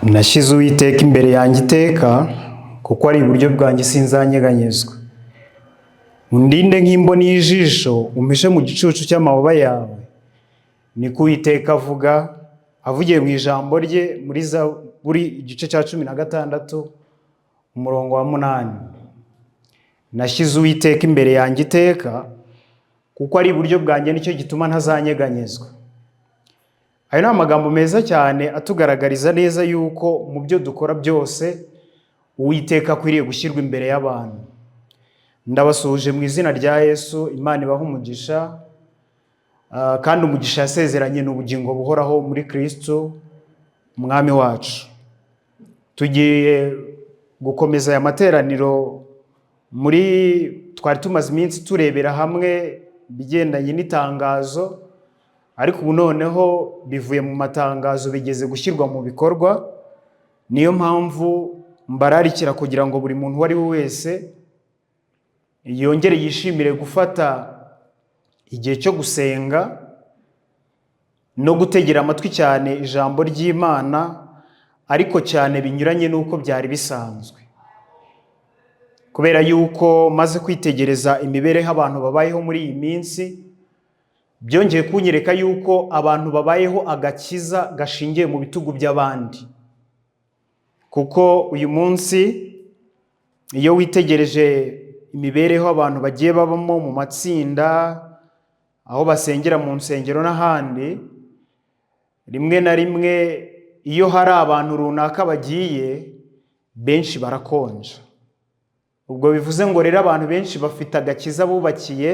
Nashyize Uwiteka imbere yanjye iteka, kuko ari iburyo bwanjye sinzanyeganyezwa. Undinde nk'imboni y'ijisho, umpishe mu gicucu cy'amababa yawe. Niko Uwiteka avuga, avugiye mu ijambo rye muri Zaburi igice cya 16, umurongo wa 8. Nashyize Uwiteka imbere yanjye iteka, kuko ari iburyo bwanjye, nicyo gituma ntazanyeganyezwa. Ayo ni amagambo meza cyane atugaragariza neza yuko mu byo dukora byose Uwiteka akwiriye gushyirwa imbere y'abantu. Ndabasuhuje mu izina rya Yesu, Imana ibahe umugisha, kandi umugisha yasezeranye ni ubugingo buhoraho muri Kristo Umwami wacu. Tugiye gukomeza aya materaniro muri twari tumaze iminsi turebera hamwe ibigendanye n'itangazo, ariko ubu noneho bivuye mu matangazo bigeze gushyirwa mu bikorwa. Niyo mpamvu mbararikira kugira ngo buri muntu uwo ari we wese yongere yishimire gufata igihe cyo gusenga no gutegera amatwi cyane ijambo ry'Imana, ariko cyane binyuranye n'uko byari bisanzwe, kubera yuko maze kwitegereza imibereho abantu babayeho muri iyi minsi, byongeye kunyereka yuko abantu babayeho agakiza gashingiye mu bitugu by'abandi. Kuko uyu munsi iyo witegereje imibereho abantu bagiye babamo mu matsinda, aho basengera mu nsengero n'ahandi, rimwe na rimwe iyo hari abantu runaka bagiye, benshi barakonja. Ubwo bivuze ngo rero abantu benshi bafite agakiza bubakiye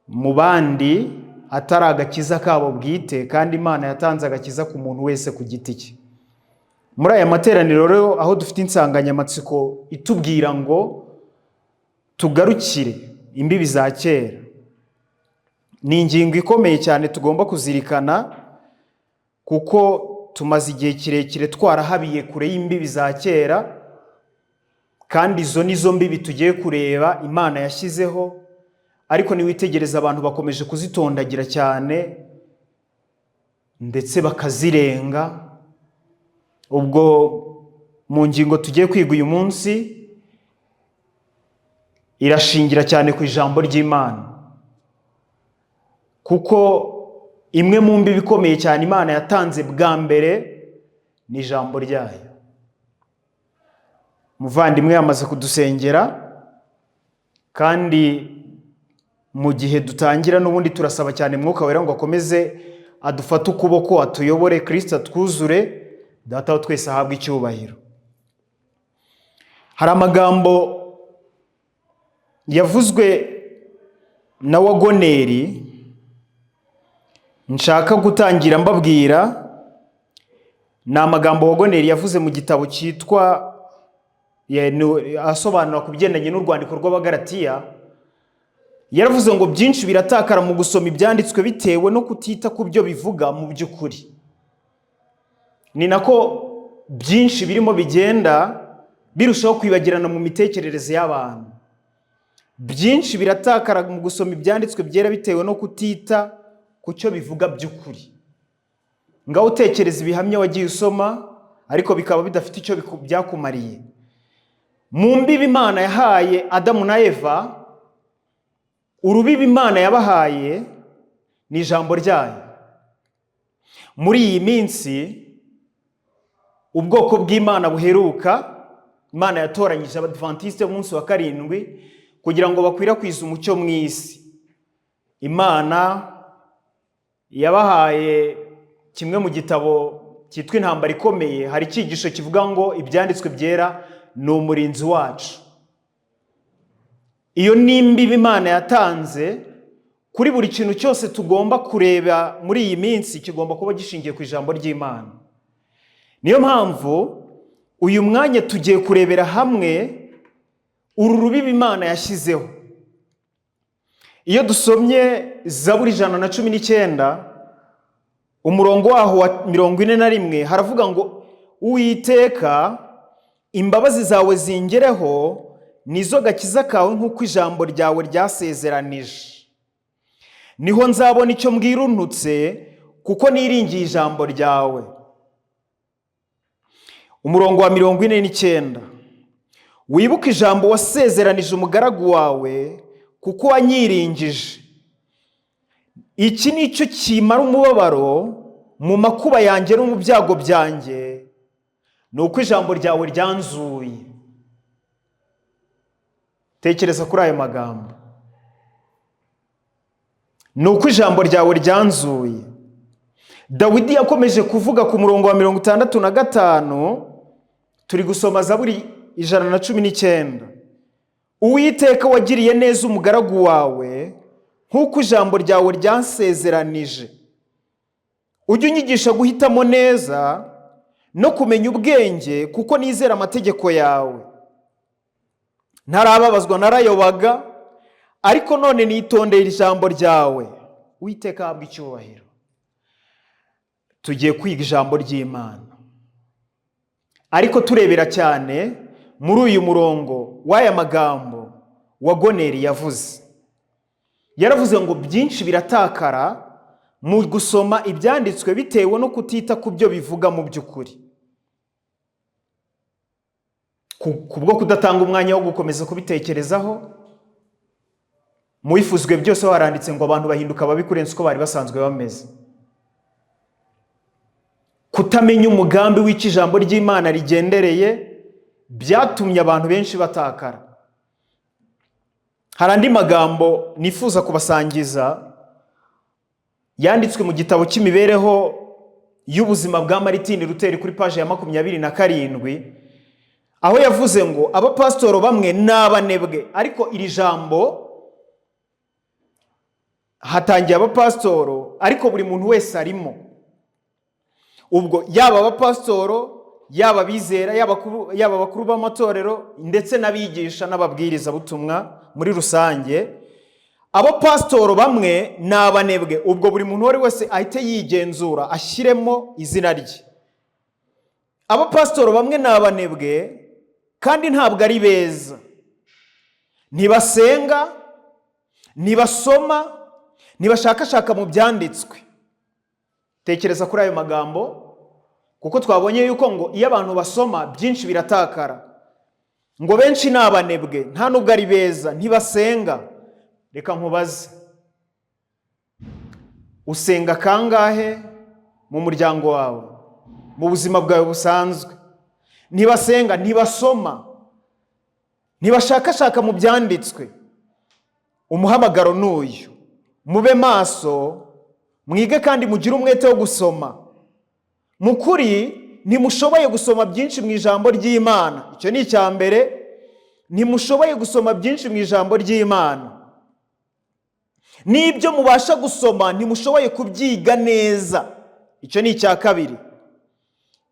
mu bandi, atari agakiza kabo bwite, kandi Imana yatanze agakiza ku muntu wese ku giti cye. Muri aya materaniro rero, aho dufite insanganyamatsiko itubwira ngo tugarukire imbibi za kera, ni ingingo ikomeye cyane tugomba kuzirikana, kuko tumaze igihe kirekire twarahabiye kure y'imbibi za kera, kandi izo ni zo mbibi tugiye kureba Imana yashyizeho. Ariko niwitegereza, abantu bakomeje kuzitondagira cyane ndetse bakazirenga. Ubwo mu ngingo tugiye kwiga uyu munsi irashingira cyane ku ijambo ry'Imana, kuko imwe mu mbibi ikomeye cyane Imana yatanze bwa mbere ni ijambo ryayo. Umuvandimwe yamaze kudusengera, kandi mu gihe dutangira n'ubundi turasaba cyane Mwuka Wera ngo akomeze adufate ukuboko, atuyobore, Kirisita atwuzure, Data wa twese ahabwe icyubahiro. Hari amagambo yavuzwe na Wagoneri nshaka gutangira mbabwira. Ni amagambo Wagoneri yavuze mu gitabo cyitwa, asobanura ku bigendanye n'urwandiko rw'Abagaratiya. Yaravuze ngo byinshi biratakara mu gusoma ibyanditswe bitewe no kutita ku byo bivuga mu by'ukuri. Ni nako byinshi birimo bigenda birushaho kwibagirana mu mitekerereze y'abantu. Byinshi biratakara mu gusoma ibyanditswe byera bitewe no kutita ku cyo bivuga by'ukuri. Ngaho utekereza ibihamya wagiye usoma ariko bikaba bidafite icyo byakumariye. Mu mbibi Imana yahaye Adamu na Eva, urubibi Imana yabahaye ni ijambo ryayo. Muri iyi minsi, ubwoko bw'Imana buheruka, Imana yatoranyije Abadivantisite b'umunsi wa karindwi kugira ngo bakwirakwize umucyo mu isi. Imana yabahaye kimwe mu gitabo cyitwa Intambara Ikomeye. Hari icyigisho kivuga ngo ibyanditswe byera ni umurinzi wacu. Iyo ni imbibi Imana yatanze kuri buri kintu cyose tugomba kureba muri iyi minsi, kigomba kuba gishingiye ku ijambo ry'Imana. Niyo mpamvu uyu mwanya tugiye kurebera hamwe uru rubibi Imana yashyizeho. Iyo dusomye Zaburi 119, umurongo waho wa 41, haravuga ngo: "Uwiteka, imbabazi zawe zingereho, nizo gakiza kawe, nk'uko ijambo ryawe ryasezeranije. Niho nzabona icyo mbwira untutse, kuko niringiye ijambo ryawe." Umurongo wa 49: "Wibuke ijambo wasezeranije umugaragu wawe, kuko wanyiringije. Iki ni cyo kimara umubabaro mu makuba yanjye no mu byago byanjye, ni uko ijambo ryawe ryanzuye." Tekereza kuri ayo magambo: "Ni uko ijambo ryawe ryanzuye." Dawidi yakomeje kuvuga ku murongo wa 65, turi gusoma Zaburi 119: "Uwiteka, wagiriye neza umugaragu wawe nk'uko ijambo ryawe ryansezeranije. Ujye unyigisha guhitamo neza no kumenya ubwenge, kuko nizera amategeko yawe. Ntarababazwa narayobaga, ariko none nitondera ijambo ryawe." Uwiteka ahabwa icyubahiro. Tugiye kwiga ijambo ry'Imana, ariko turebera cyane muri uyu murongo w'aya magambo Wagoneri yavuze. Yaravuze ngo byinshi biratakara mu gusoma ibyanditswe bitewe no kutita ku byo bivuga mu by'ukuri, kubwo kudatanga umwanya wo gukomeza kubitekerezaho. Mu bifuzwe byose haranditse ngo abantu bahinduka babi kurenza uko bari basanzwe bameze. Kutamenya umugambi w'icyo ijambo ry'Imana rigendereye byatumye abantu benshi batakara. Hari andi magambo nifuza kubasangiza yanditswe mu gitabo cy'imibereho y'ubuzima bwa Martin Luther kuri paji ya 27, aho yavuze ngo abapasitoro bamwe ni abanebwe. Ariko iri jambo hatangiye abapasitoro, ariko buri muntu wese arimo. Ubwo yaba abapasitoro, yaba abizera, yaba abakuru b'amatorero, ndetse n'abigisha n'ababwirizabutumwa muri rusange. Abapasitoro bamwe ni abanebwe. Ubwo buri muntu uwo ari wese ahite yigenzura, ashyiremo izina rye. Abapasitoro bamwe ni abanebwe kandi ntabwo ari beza, ntibasenga, ntibasoma, ntibashakashaka mu byanditswe. Tekereza kuri ayo magambo, kuko twabonye yuko ngo iyo abantu basoma byinshi biratakara. Ngo benshi ni abanebwe, nta nubwo ari beza, ntibasenga. Reka nkubaze: usenga kangahe mu muryango wawe, mu buzima bwawe busanzwe? Ntibasenga, ntibasoma, ntibashakashaka mu byanditswe. Umuhamagaro ni uyu: mube maso, mwige kandi mugire umwete wo gusoma. Mu kuri ntimushoboye gusoma byinshi mu ijambo ry'Imana. Icyo ni icya mbere. Ntimushoboye gusoma byinshi mu ijambo ry'Imana. N'ibyo mubasha gusoma ntimushoboye kubyiga neza. Icyo ni icya kabiri.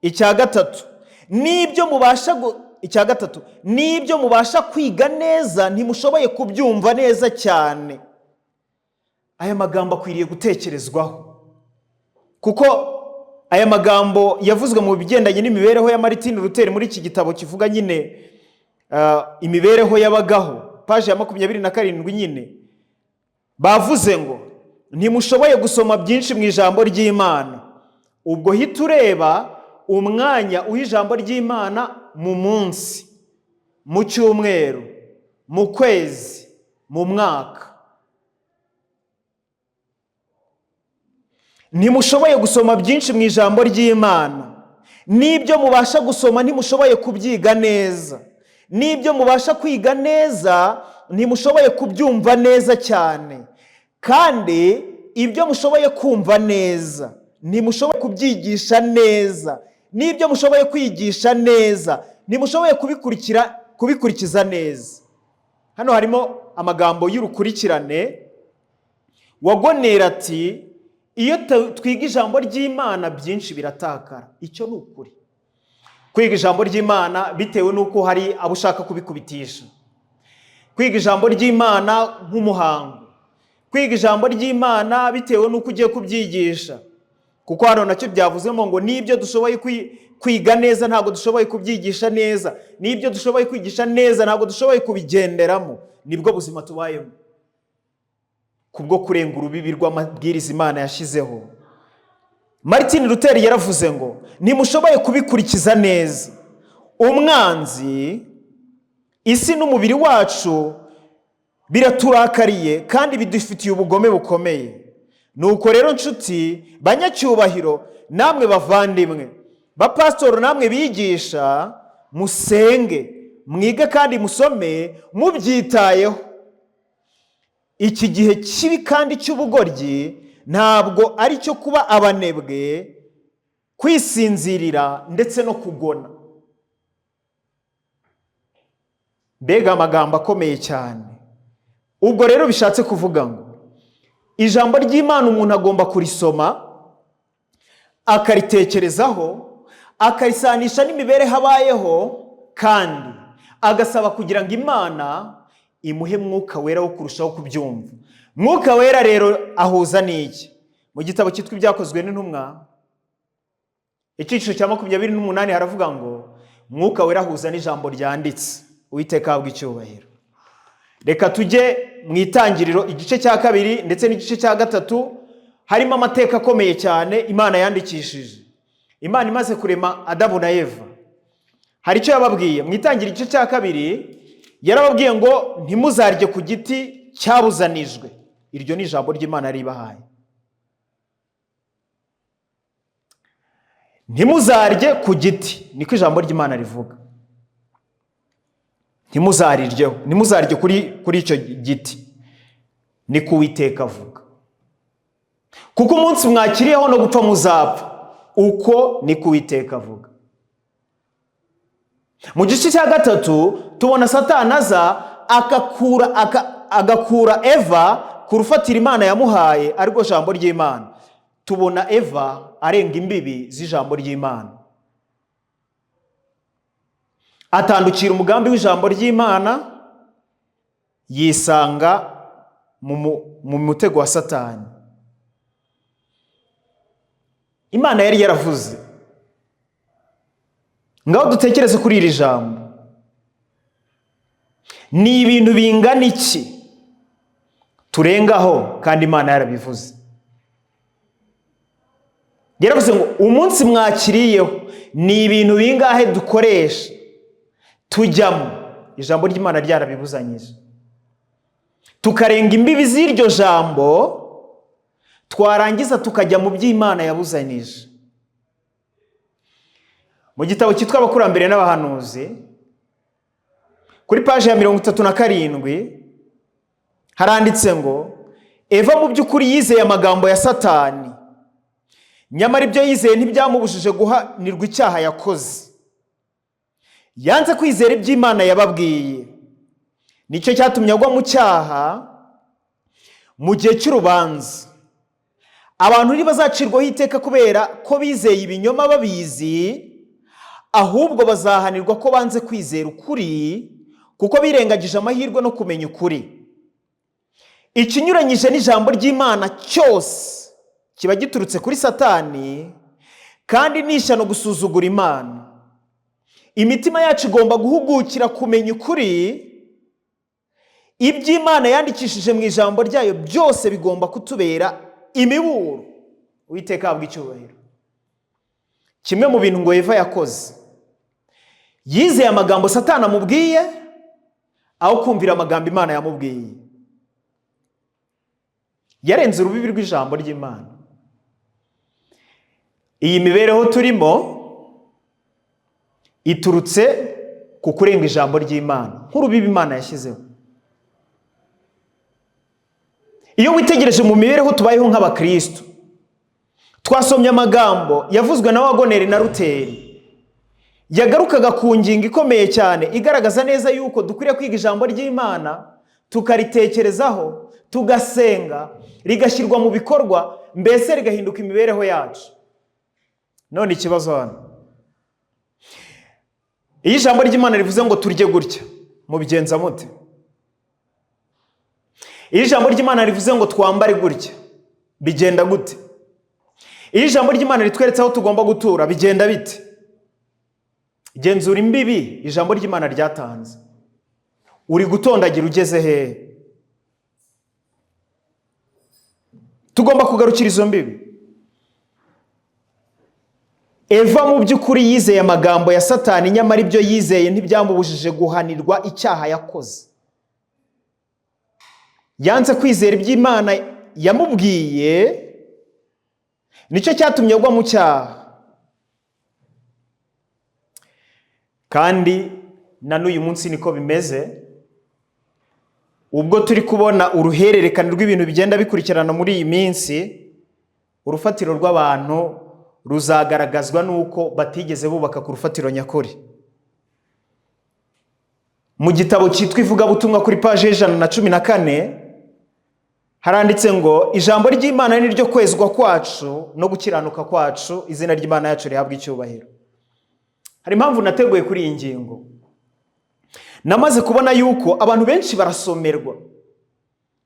Icya gatatu, n'ibyo mubasha kwiga neza ntimushoboye kubyumva neza cyane. Aya magambo akwiriye gutekerezwaho, kuko aya magambo yavuzwe mu bigendanye n'imibereho ya Martin Luther muri iki gitabo kivuga nyine imibereho y'abagaho, paji ya 27 nyine. Bavuze ngo ntimushoboye gusoma byinshi mu ijambo ry'Imana. Ubwo hita ureba umwanya uha ijambo ry'Imana mu munsi, mu cyumweru, mu kwezi, mu mwaka. Ntimushoboye gusoma byinshi mu ijambo ry'Imana. N'ibyo mubasha gusoma ntimushoboye kubyiga neza. N'ibyo mubasha kwiga neza ntimushoboye kubyumva neza cyane. Kandi ibyo mushoboye kumva neza ntimushoboye kubyigisha neza. N'ibyo mushoboye kwigisha neza ntimushoboye kubikurikiza neza. Hano harimo amagambo y'urukurikirane. Wagonera ati iyo twiga ijambo ry'Imana byinshi biratakara. Icyo ni ukuri. Kwiga ijambo ry'Imana bitewe n'uko hari abo ushaka kubikubitisha, kwiga ijambo ry'Imana nk'umuhango, kwiga ijambo ry'Imana bitewe n'uko ugiye kubyigisha, kuko hano nacyo byavuzemo ngo n'ibyo dushoboye kwiga neza ntabwo dushoboye kubyigisha neza, n'ibyo dushoboye kwigisha neza ntabwo dushoboye kubigenderamo. Nibwo buzima tubayemo kubwo kurenga urubibi rw'amabwiriza Imana yashyizeho. Martin Luther yaravuze ngo ntimushoboye kubikurikiza neza. Umwanzi, isi n'umubiri wacu biraturakariye kandi bidufitiye ubugome bukomeye. Nuko rero nshuti banyacyubahiro, namwe bavandimwe, bapasitori, namwe bigisha, musenge, mwige kandi musome mubyitayeho. Iki gihe kibi kandi cy'ubugoryi ntabwo ari cyo kuba abanebwe, kwisinzirira ndetse no kugona. Mbega amagambo akomeye cyane! Ubwo rero bishatse kuvuga ngo ijambo ry'Imana umuntu agomba kurisoma, akaritekerezaho, akarisanisha n'imibereho abayeho, kandi agasaba kugira ngo Imana imuhe Mwuka Wera wo kurushaho kubyumva. Mwuka Wera rero ahuza n'iki? Mu gitabo cyitwa Ibyakozwe n'Intumwa, icyiciro cya 28, haravuga ngo Mwuka Wera ahuza n'ijambo ryanditse. Uwiteka ahabwa icyubahiro. Reka tujye mu Itangiriro, igice cya 2 ndetse n'igice cya 3, harimo amateka akomeye cyane Imana yandikishije. Imana imaze kurema Adamu na Eva, hari icyo yababwiye. Mu Itangiriro igice cya 2 yarababwiye ngo ntimuzarye ku giti cyabuzanijwe. Iryo ni ijambo ry'Imana ribahaye. Ntimuzarye ku giti, niko ijambo ry'Imana rivuga. Ntimuzariryeho, ntimuzarye kuri icyo giti, niko Uwiteka avuga. Kuko umunsi mwakiriyeho no gupfa muzapfa, uko niko Uwiteka avuga. Mu gice cya 3 tubona Satani aza agakura Eva ku rufatiro Imana yamuhaye, arirwo jambo ry'Imana. Tubona Eva arenga imbibi z'ijambo ry'Imana, atandukira umugambi w'ijambo ry'Imana, yisanga mu mutego wa Satani. Imana yari yaravuze. Ngaho dutekereze kuri iri jambo. Ni ibintu bingana iki turengaho kandi Imana yarabivuze? Yaravuze ngo umunsi mwakiriyeho. Ni ibintu bingahe dukoresha tujyamo ijambo ry'Imana ryarabibuzanyije, tukarenga imbibi z'iryo jambo, twarangiza tukajya mu by'Imana yabuzanije? Mu gitabo cyitwa Abakurambere n'Abahanuzi, kuri paji ya 37, haranditse ngo Eva mu by'ukuri yizeye amagambo ya Satani, nyamara ibyo yizeye ntibyamubujije guhanirwa icyaha yakoze. Yanze kwizera iby'Imana yababwiye, nicyo cyatumye agwa mu cyaha. Mu gihe cy'urubanza abantu ntibazacirwaho iteka kubera ko bizeye ibinyoma babizi, ahubwo bazahanirwa ko banze kwizera ukuri, kuko birengagije amahirwe no kumenya ukuri. Ikinyuranyije n'ijambo ry'Imana cyose kiba giturutse kuri Satani, kandi ni ishyano gusuzugura Imana. Imitima yacu igomba guhugukira kumenya ukuri. Iby'Imana yandikishije mu ijambo ryayo byose bigomba kutubera imiburo. Uwiteka ahabwa icyubahiro. Kimwe mu bintu ngo Eva yakoze, yizeye amagambo Satani amubwiye aho kumvira amagambo Imana yamubwiye. Yarenze urubibi rw'ijambo ry'Imana. Iyi mibereho turimo iturutse ku kurenga ijambo ry'Imana nk'urubibi Imana yashyizeho. Iyo witegereje mu mibereho tubayeho nk'abakristo, twasomye amagambo yavuzwe na Wagoneri na Ruteri, yagarukaga ku ngingo ikomeye cyane igaragaza neza yuko dukwiriye kwiga ijambo ry'Imana, tukaritekerezaho, tugasenga, rigashyirwa mu bikorwa, mbese rigahinduka imibereho yacu. None ikibazo hano, iyo ijambo ry'Imana rivuze ngo turye gutya, mubigenza mute? Iyo ijambo ry'Imana rivuze ngo twambare gutya, bigenda gute? Iyo ijambo ry'Imana ritweretse aho tugomba gutura, bigenda bite? Genzura imbibi ijambo ry'Imana ryatanze. Uri gutondagira ugeze hehe? Tugomba kugarukira izo mbibi. Eva mu by'ukuri yizeye amagambo ya Satani, nyamara ibyo yizeye ntibyamubujije guhanirwa icyaha yakoze. Yanze kwizera iby'Imana yamubwiye, nicyo cyatumye agwa mu cyaha. Kandi na n'uyu munsi niko bimeze. Ubwo turi kubona uruhererekane rw'ibintu bigenda bikurikirana muri iyi minsi, urufatiro rw'abantu ruzagaragazwa n'uko batigeze bubaka ku rufatiro nyakuri. Mu gitabo cyitwa Ivugabutumwa kuri paji 114 haranditse ngo ijambo ry'Imana ni ryo kwezwa kwacu no gukiranuka kwacu, izina ry'Imana yacu rihabwa icyubahiro. Hari impamvu nateguye kuri iyi ngingo. Namaze kubona yuko abantu benshi barasomerwa,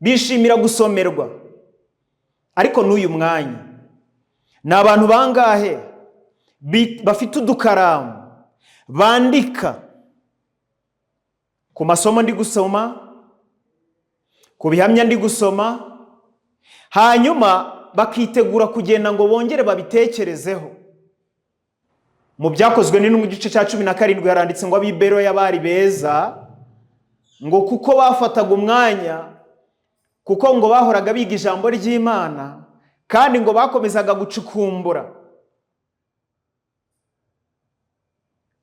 bishimira gusomerwa, ariko n'uyu mwanya ni abantu bangahe bafite udukaramu bandika ku masomo ndi gusoma, ku bihamya ndi gusoma, hanyuma bakitegura kugenda ngo bongere babitekerezeho. Mu Byakozwe n'Intumwa igice cya 17 haranditse ngo ab'i Beroya bari beza, ngo kuko bafataga umwanya, kuko ngo bahoraga biga ijambo ry'Imana, kandi ngo bakomezaga gucukumbura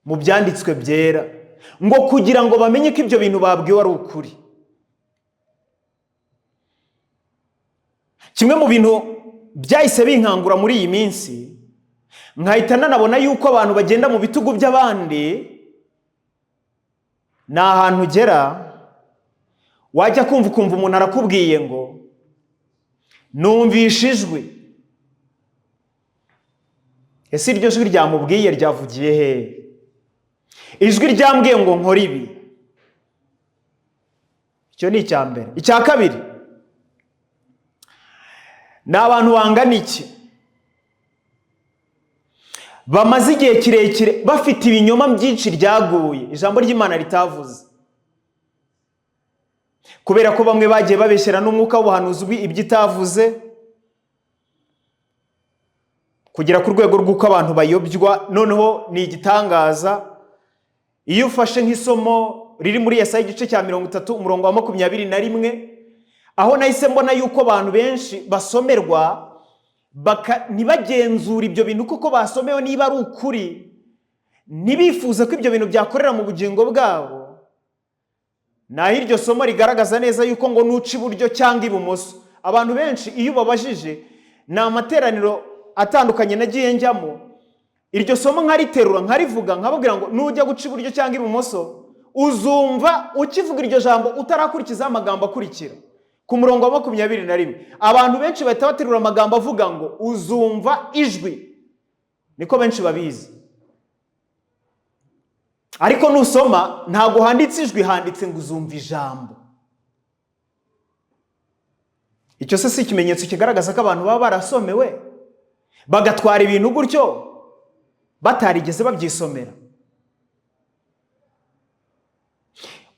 mu byanditswe byera, ngo kugira ngo bamenye ko ibyo bintu babwiwe ari ukuri. Kimwe mu bintu byahise binkangura muri iyi minsi, nkahita nanabona yuko abantu bagenda mu bitugu by'abandi, ni ahantu ugera wajya kumva ukumva umuntu arakubwiye ngo numvishe ijwi. Ese iryo jwi ryamubwiye ryavugiye hehe? Ijwi ryambwiye ngo nkore ibi. Icyo ni icya mbere. Icya kabiri, ni abantu bangana iki bamaze igihe kirekire bafite ibinyoma byinshi ryaguye ijambo ry'Imana ritavuze, kubera ko bamwe bagiye babeshyera n'umwuka w'ubuhanuzi ibyo itavuze, kugera ku rwego rw'uko abantu bayobywa. Noneho ni igitangaza iyo ufashe nk'isomo riri muri Yesaya igice cya 30 umurongo wa 21, aho nahise mbona yuko abantu benshi basomerwa ntibagenzure ibyo bintu kuko basomewe niba ari ukuri, ntibifuze ko ibyo bintu byakorera mu bugingo bwabo. Naho iryo somo rigaragaza neza yuko ngo nuca iburyo cyangwa ibumoso. Abantu benshi iyo ubabajije, ni amateraniro atandukanye nagiye njyamo, iryo somo nkariterura nkarivuga, nkababwira ngo nujya guca iburyo cyangwa ibumoso uzumva ukivuga iryo jambo utarakurikizaho amagambo akurikira. Ku murongo wa 21 abantu benshi bahita baterura amagambo avuga ngo uzumva ijwi, niko benshi babizi. Ariko nusoma ntabwo handitse ijwi, handitse ngo uzumva ijambo. Icyo se si ikimenyetso kigaragaza ko abantu baba barasomewe bagatwara ibintu gutyo batarigeze babyisomera?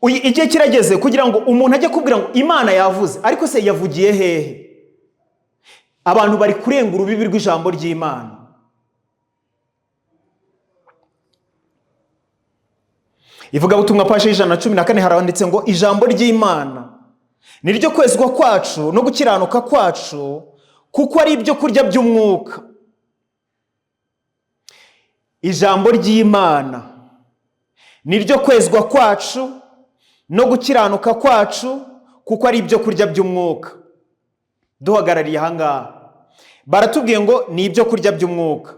Igihe kirageze kugira ngo umuntu ajye kubwira ngo Imana yavuze, ariko se yavugiye hehe? Abantu bari kurenga urubibi rw'ijambo ry'Imana. Ivugabutumwa paji 114 haranditse ngo ijambo ry'Imana ni ryo kwezwa kwacu no gukiranuka kwacu, kuko ari ibyo kurya by'umwuka. Ijambo ry'Imana ni ryo kwezwa kwacu no gukiranuka kwacu, kuko ari ibyo kurya by'umwuka. Duhagarariye aha ngaha baratubwiye ngo ni ibyo kurya by'umwuka.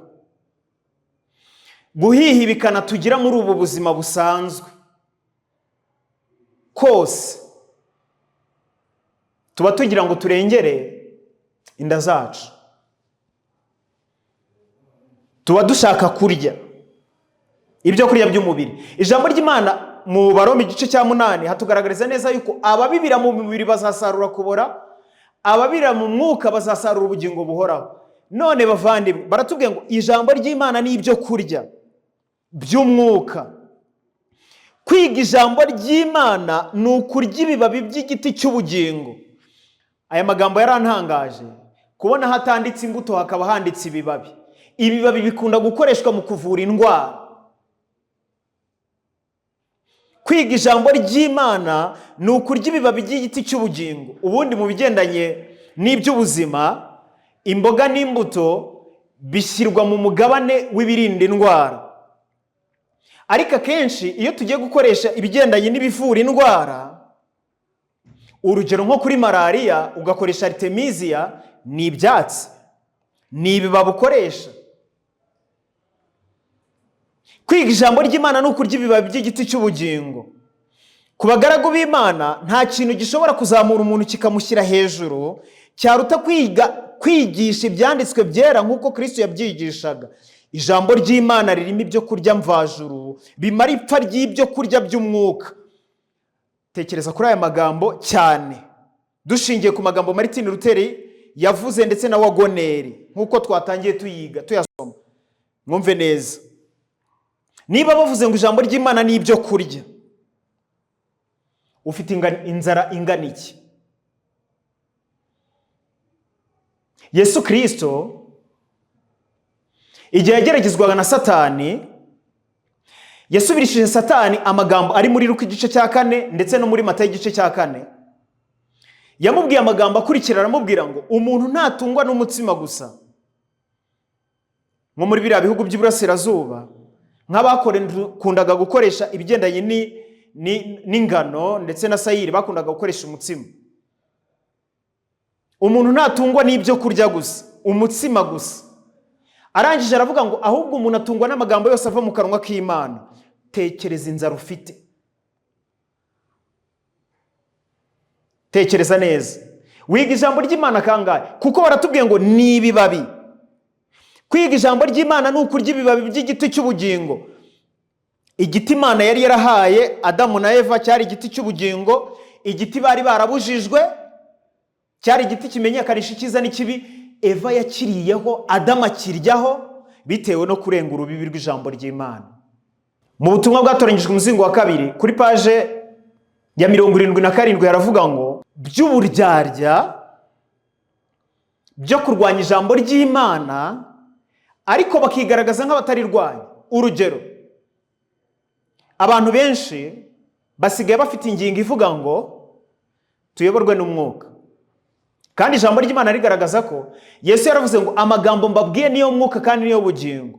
Guhihibikana tugira muri ubu buzima busanzwe kose, tuba tugira ngo turengere inda zacu, tuba dushaka kurya ibyo kurya by'umubiri. Ijambo ry'Imana mu Baroma igice cya 8 hatugaragariza neza yuko ababibira mu mubiri bazasarura kubora, ababibira mu mwuka bazasarura ubugingo buhoraho. None bavandimwe, baratubwiye ngo ijambo ry'Imana ni ibyo kurya by'umwuka. Kwiga ijambo ry'Imana ni ukurya ibibabi by'igiti cy'ubugingo. Aya magambo yarantangaje, kubona hatanditse imbuto hakaba handitse ibibabi. Ibibabi bikunda gukoreshwa mu kuvura indwara. Kwiga ijambo ry'Imana ni ukurya ibibabi by'igiti cy'ubugingo. Ubundi mu bigendanye n'iby'ubuzima, imboga n'imbuto bishyirwa mu mugabane w'ibirinda indwara. Ariko akenshi iyo tugiye gukoresha ibigendanye n'ibivura indwara, urugero nko kuri malariya ugakoresha artemisia, ni ibyatsi, ni ibibabi ukoresha. Kwiga ijambo ry'Imana ni ukurya ibibabi by'igiti cy'ubugingo. Ku bagaragu b'Imana, nta kintu gishobora kuzamura umuntu kikamushyira hejuru cyaruta kwiga kwigisha ibyanditswe byera nk'uko Kristo yabyigishaga. Ijambo ry'Imana ririmo ibyo kurya mvajuru bimara ipfa ry'ibyo kurya by'umwuka. Tekereza kuri aya magambo cyane dushingiye ku magambo Martin Luther yavuze ndetse na Wagoneri, nk'uko twatangiye tuyiga tuyasoma. Mwumve neza, niba bavuze ngo ijambo ry'Imana ni ibyo kurya, ufite inzara ingana iki? Yesu Kirisito igihe yageragezwaga na Satani, yasubirishije Satani amagambo ari muri Luka igice cya 4 ndetse no muri Matayo igice cya 4. Yamubwiye amagambo akurikira, aramubwira ngo umuntu ntatungwa n'umutsima gusa. Nko muri biriya bihugu by'iburasirazuba, nk'abakundaga gukoresha ibigendanye n'ingano ndetse na sayiri, bakundaga gukoresha umutsima. Umuntu ntatungwa n'ibyo kurya gusa, umutsima gusa. Arangije aravuga ngo ahubwo umuntu atungwa n'amagambo yose ava mu kanwa k'Imana. Tekereza inzara ufite, tekereza neza. Wiga ijambo ry'Imana kangahe? Kuko baratubwiye ngo ni ibibabi. Kwiga ijambo ry'Imana ni ukurya ibibabi by'igiti cy'ubugingo. Igiti Imana yari yarahaye Adamu na Eva cyari igiti cy'ubugingo, igiti bari barabujijwe cyari igiti kimenyekanisha icyiza n'ikibi. Eva yakiriyeho, Adamu akiryaho, bitewe no kurenga urubibi rw'ijambo ry'Imana. Mu butumwa bwatoranyijwe umuzingo wa 2 kuri paje ya 77 haravuga ngo by'uburyarya byo kurwanya ijambo ry'Imana, ariko bakigaragaza nk'abatarirwanya. Urugero, abantu benshi basigaye bafite ingingo ivuga ngo tuyoborwe n'umwuka, kandi ijambo ry'Imana rigaragaza ko Yesu yaravuze ngo amagambo mbabwiye niyo mwuka kandi niyo bugingo.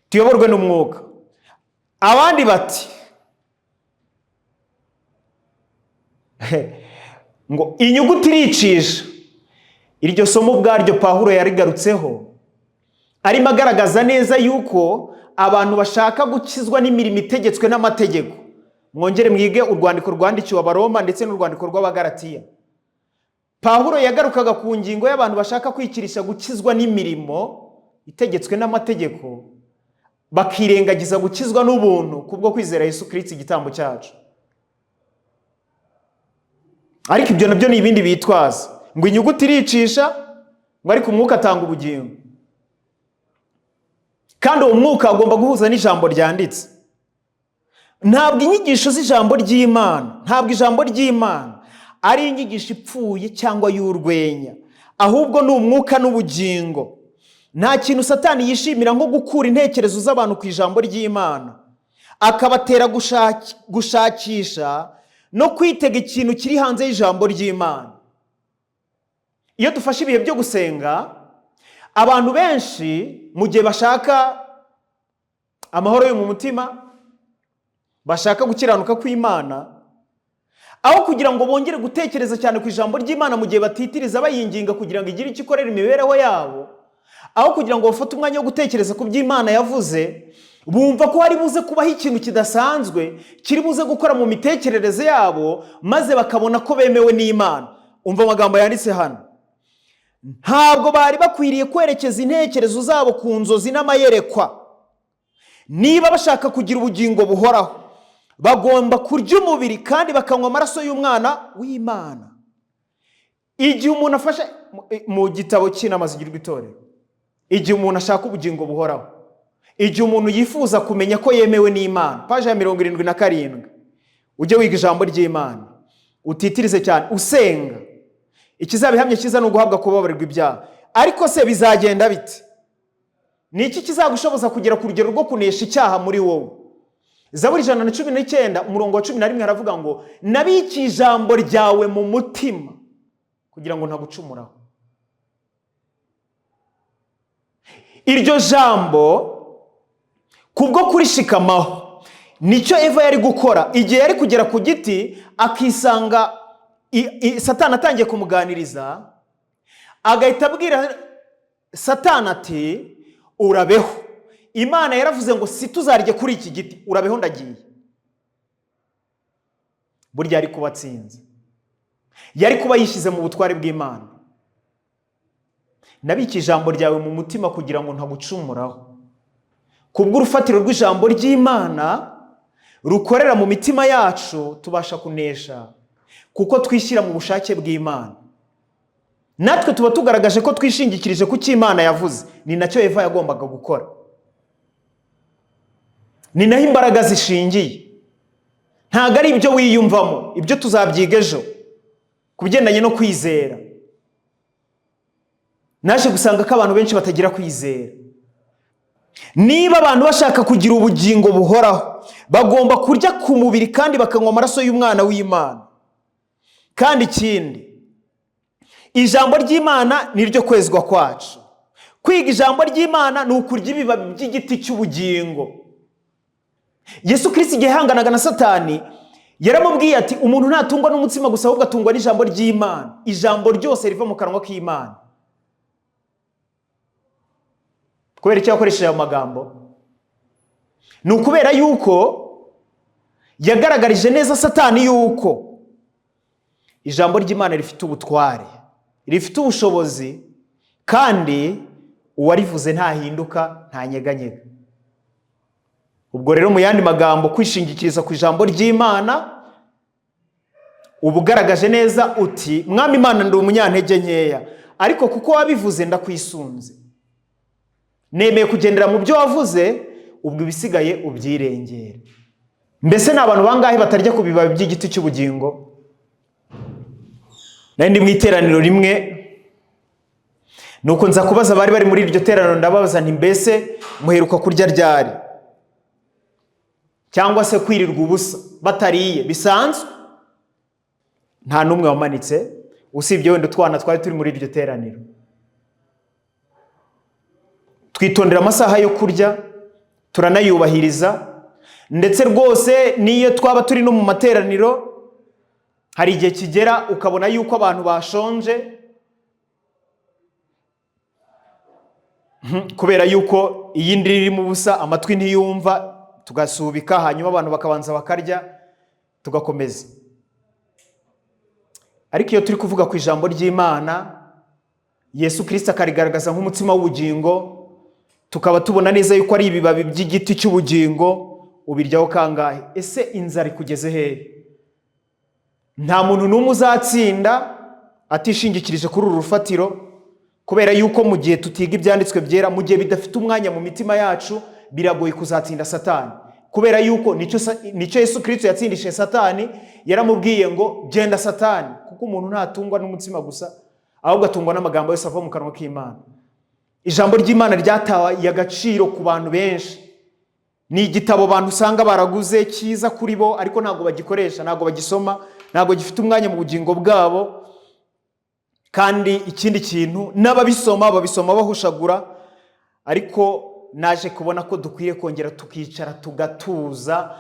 Tuyoborwe n'umwuka. Abandi bati ngo inyuguti iricisha. Iryo somo ubwaryo Pawulo yarigarutseho, arimo agaragaza neza yuko abantu bashaka gukizwa n'imirimo itegetswe n'amategeko. Mwongere mwige urwandiko rwandikiwe Abaroma ndetse n'urwandiko rw'Abagalatiya. Pawulo yagarukaga ku ngingo y'abantu bashaka kwikirisha gukizwa n'imirimo itegetswe n'amategeko, bakirengagiza gukizwa n'ubuntu kubwo kwizera Yesu Kristo igitambo cyacu. Ariko ibyo nabyo ni ibindi bitwaza ngo inyuguti iricisha, ngo ariko umwuka atanga ubugingo. Kandi uwo mwuka agomba guhuza n'ijambo ryanditse. Ntabwo inyigisho z'ijambo ry'Imana, ntabwo ijambo ry'Imana ari inyigisho ipfuye cyangwa y'urwenya, ahubwo ni umwuka n'ubugingo. Nta kintu Satani yishimira nko gukura intekerezo z'abantu ku ijambo ry'Imana, akabatera gushakisha no kwitega ikintu kiri hanze y'ijambo ry'Imana. Iyo dufashe ibihe byo gusenga, abantu benshi mu gihe bashaka amahoro yo mu mutima, bashaka gukiranuka kw'Imana, aho kugira ngo bongere gutekereza cyane ku ijambo ry'Imana mu gihe batitiriza bayinginga kugira ngo igire icyo ikorera imibereho yabo, aho kugira ngo bafate umwanya wo gutekereza ku by'Imana yavuze, bumva ko hari buze kubaho ikintu kidasanzwe kiri buze gukora mu mitekerereze yabo, maze bakabona ko bemewe n'Imana. Umva amagambo yanditse hano. Ntabwo bari bakwiriye kwerekeza intekerezo zabo ku nzozi n'amayerekwa. Niba bashaka kugira ubugingo buhoraho, bagomba kurya umubiri kandi bakanywa amaraso y'umwana w'Imana. Igihe umuntu afashe mu gitabo cy'inama zigirwa itorero, igihe umuntu ashaka ubugingo buhoraho, igihe umuntu yifuza kumenya ko yemewe n'Imana, paje ya 77, ujye wiga ijambo ry'Imana, utitirize cyane usenga. Ikizabihamya cyiza ni uguhabwa kubabarirwa ibyaha. Ariko se bizagenda bite? Ni iki kizagushoboza kugera ku rugero rwo kunesha icyaha muri wowe? Zaburi 119 umurongo wa 11 haravuga ngo: "Nabikiye ijambo ryawe mu mutima kugira ngo ntagucumuraho." Iryo jambo kubwo kurishikamaho nicyo Eva yari gukora igihe yari kugera ku giti akisanga Satani atangiye kumuganiriza, agahita abwira Satani ati: "Urabeho, Imana yaravuze ngo si tuzarye kuri iki giti, urabeho ndagiye." Burya yari kuba atsinze, yari kuba yishyize mu butware bw'Imana. Nabike ijambo ryawe mu mutima kugira ngo ntagucumuraho. Kubw'urufatiro rw'ijambo ry'Imana rukorera mu mitima yacu, tubasha kunesha kuko twishyira mu bushake bw'Imana. Natwe tuba tugaragaje ko twishingikirije ku cyo Imana yavuze. Ni nacyo Eva yagombaga gukora, ni naho imbaraga zishingiye. Ntabwo ari ibyo wiyumvamo, ibyo tuzabyiga ejo ku bigendanye no kwizera. Naje gusanga ko abantu benshi batagira kwizera. Niba abantu bashaka kugira ubugingo buhoraho, bagomba kurya ku mubiri kandi bakanywa amaraso y'umwana w'Imana. Kandi ikindi, ijambo ry'Imana ni ryo kwezwa kwacu. Kwiga ijambo ry'Imana ni ukurya ibibabi by'igiti cy'ubugingo. Yesu Kirisito igihe yahanganaga na Satani yaramubwiye ati: "Umuntu ntatungwa n'umutsima gusa, ahubwo atungwa n'ijambo ry'Imana, ijambo ryose riva mu kanwa k'Imana." Kubera icyo yakoresheje ayo magambo? Ni ukubera yuko yagaragarije neza Satani yuko ijambo ry'Imana rifite ubutware, rifite ubushobozi, kandi uwarivuze ntahinduka, ntanyeganyega. Ubwo rero mu yandi magambo, kwishingikiriza ku ijambo ry'Imana uba ugaragaje neza uti: "Mwami Imana, ndi umunyantege nkeya, ariko kuko wabivuze ndakwisunze, nemeye kugendera mu byo wavuze, ubwo ibisigaye ubyirengere." Mbese ni abantu bangahe batarya ku bibabi by'igiti cy'ubugingo? Nari ndi mu iteraniro rimwe, nuko nza kubaza abari bari muri iryo teraniro, ndababaza nti: "Mbese muheruka kurya ryari?" Cyangwa se kwirirwa ubusa batariye bisanzwe. Nta n'umwe wamanitse, usibye wenda utwana twari turi muri iryo teraniro. Twitondera amasaha yo kurya, turanayubahiriza, ndetse rwose n'iyo twaba turi no mu materaniro, hari igihe kigera ukabona yuko abantu bashonje kubera yuko iyindi irimo ubusa, amatwi ntiyumva, tugasubika, hanyuma abantu bakabanza bakarya, tugakomeza. Ariko iyo turi kuvuga ku ijambo ry'Imana, Yesu Kirisito akarigaragaza nk'umutsima w'ubugingo, tukaba tubona neza yuko ari ibibabi by'igiti cy'ubugingo, ubiryaho kangahe? Ese inzara ikugeze hehe? Nta muntu n'umwe uzatsinda atishingikirije kuri uru rufatiro, kubera yuko mu gihe tutiga ibyanditswe byera, mu gihe bidafite umwanya mu mitima yacu, biragoye kuzatsinda Satani, kubera yuko nicyo Yesu Kirisito yatsindishije Satani. Yaramubwiye ngo: "Genda Satani, kuko umuntu ntatungwa n'umutsima gusa, ahubwo atungwa n'amagambo yose ava mu kanwa k'Imana." Ijambo ry'Imana ryataye agaciro ku bantu benshi. Ni igitabo abantu usanga baraguze cyiza kuri bo, ariko ntabwo bagikoresha, ntabwo bagisoma, ntabwo gifite umwanya mu bugingo bwabo. Kandi ikindi kintu, n'ababisoma babisoma bahushagura. Ariko naje kubona ko dukwiye kongera tukicara, tugatuza,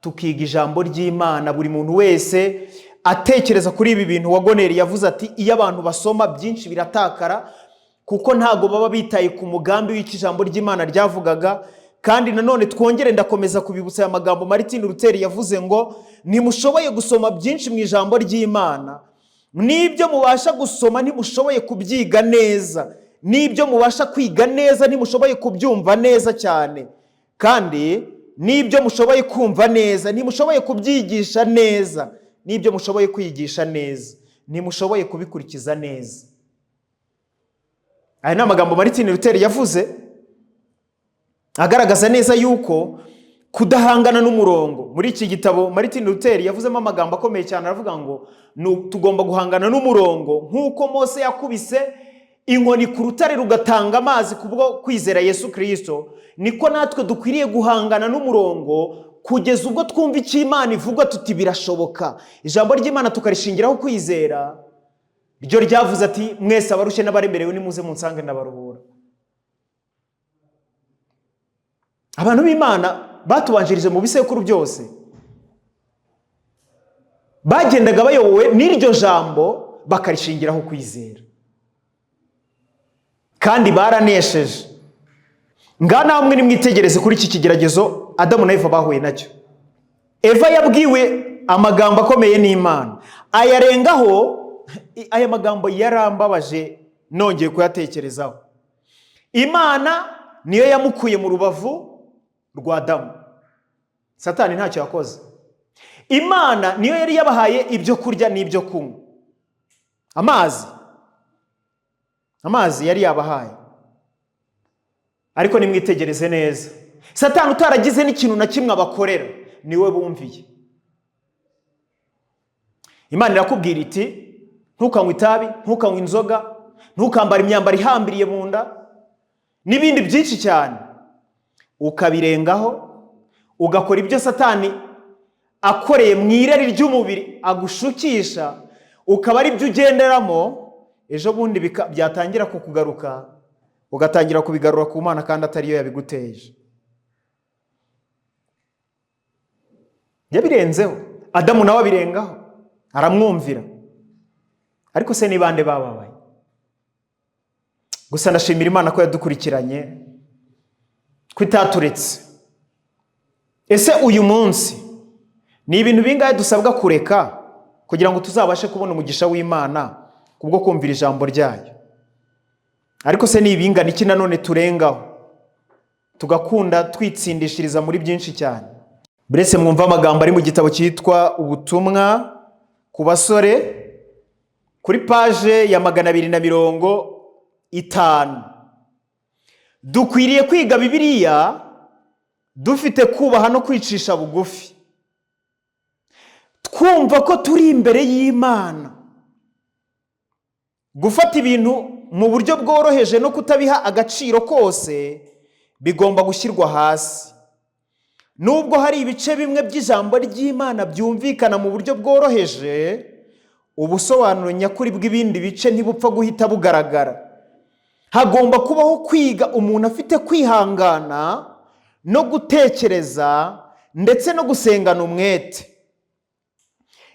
tukiga ijambo ry'Imana, buri muntu wese atekereza kuri ibi bintu. Wagoneri yavuze ati: "Iyo abantu basoma byinshi biratakara, kuko ntabwo baba bitaye ku mugambi w'icyo ijambo ry'Imana ryavugaga." Kandi nanone twongere, ndakomeza kubibutsa aya magambo Martin Luther yavuze ngo: "Ntimushoboye gusoma byinshi mu ijambo ry'Imana, n'ibyo mubasha gusoma ntimushoboye kubyiga neza, n'ibyo mubasha kwiga neza ntimushoboye kubyumva neza cyane, kandi n'ibyo mushoboye kumva neza ntimushoboye kubyigisha neza, n'ibyo mushoboye kwigisha neza ntimushoboye kubikurikiza neza." Aya ni amagambo Martin Luther yavuze agaragaza neza yuko kudahangana n'umurongo. Muri iki gitabo Martin Luther yavuzemo amagambo akomeye cyane, aravuga ngo: "Tugomba guhangana n'umurongo nk'uko Mose yakubise inkoni ku rutare rugatanga amazi kubwo kwizera Yesu Kirisito, niko natwe dukwiriye guhangana n'umurongo kugeza ubwo twumva icyo Imana ivuga tuti birashoboka. Ijambo ry'Imana tukarishingiraho kwizera. Ryo ryavuze ati mwese abarushye n'abaremerewe nimuze munsange ndabaruhura. Abantu b'Imana batubanjirije mu bisekuru byose bagendaga bayobowe n'iryo jambo, bakarishingiraho kwizera, kandi baranesheje. Ngaha namwe nimwitegereze kuri iki kigeragezo Adamu na Eva bahuye nacyo. Eva yabwiwe amagambo akomeye n'Imana, ayarengaho. Aya magambo yarambabaje nongeye kuyatekerezaho. Imana niyo yamukuye mu rubavu rwa Adamu, Satani ntacyo yakoze. Imana niyo yari yabahaye ibyo kurya n'ibyo kunywa, amazi yari yabahaye. Ariko nimwitegereze neza, Satani utaragize n'ikintu na kimwe abakorera niwe bumviye. Imana irakubwira iti ntukanywe itabi, ntukanywe inzoga, ntukambare imyambaro ihambiriye mu nda n'ibindi byinshi cyane, ukabirengaho ugakora ibyo Satani akoreye mu irari ry'umubiri agushukisha, ukaba ari byo ugenderamo. Ejo bundi byatangira kukugaruka, ugatangira kubigarura ku Mana kandi atariyo yabiguteje. Yabirenzeho, Adamu nawe abirengaho, aramwumvira. Ariko se ni bande bababaye? Gusa ndashimira Imana ko yadukurikiranye, ko itaturetse. Ese uyu munsi ni ibintu bingahe dusabwa kureka kugira ngo tuzabashe kubona umugisha w'Imana kubwo kumvira ijambo ryayo? Ariko se ni ibingana iki nanone turengaho tugakunda twitsindishiriza muri byinshi cyane? Buretse mwumva amagambo ari mu gitabo cyitwa Ubutumwa ku basore, kuri paje ya 250. Dukwiriye kwiga Bibiliya dufite kubaha no kwicisha bugufi, twumva ko turi imbere y'Imana. Gufata ibintu mu buryo bworoheje no kutabiha agaciro kose bigomba gushyirwa hasi. Nubwo hari ibice bimwe by'ijambo ry'Imana byumvikana mu buryo bworoheje, ubusobanuro nyakuri bw'ibindi bice ntibupfa guhita bugaragara. Hagomba kubaho kwiga umuntu afite kwihangana no gutekereza ndetse no gusengana umwete.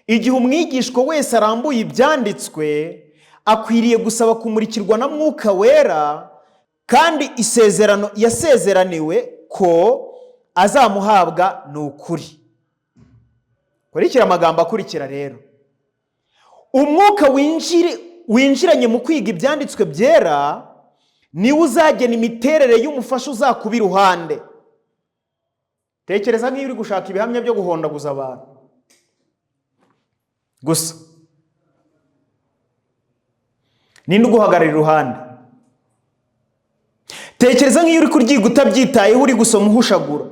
Igihe umwigishwa wese arambuye ibyanditswe, akwiriye gusaba kumurikirwa na Mwuka Wera, kandi isezerano yasezeraniwe ko azamuhabwa ni ukuri. Kurikira amagambo akurikira rero. Umwuka winjiranye mu kwiga ibyanditswe byera niwe uzagena imiterere y'umufasha uzakuba iruhande. Tekereza nk'iyo uri gushaka ibihamya byo guhondaguza abantu gusa, ninde uguhagarara iruhande? Tekereza nk'iyo uri kuryiga utabyitayeho, uri gusoma uhushagura,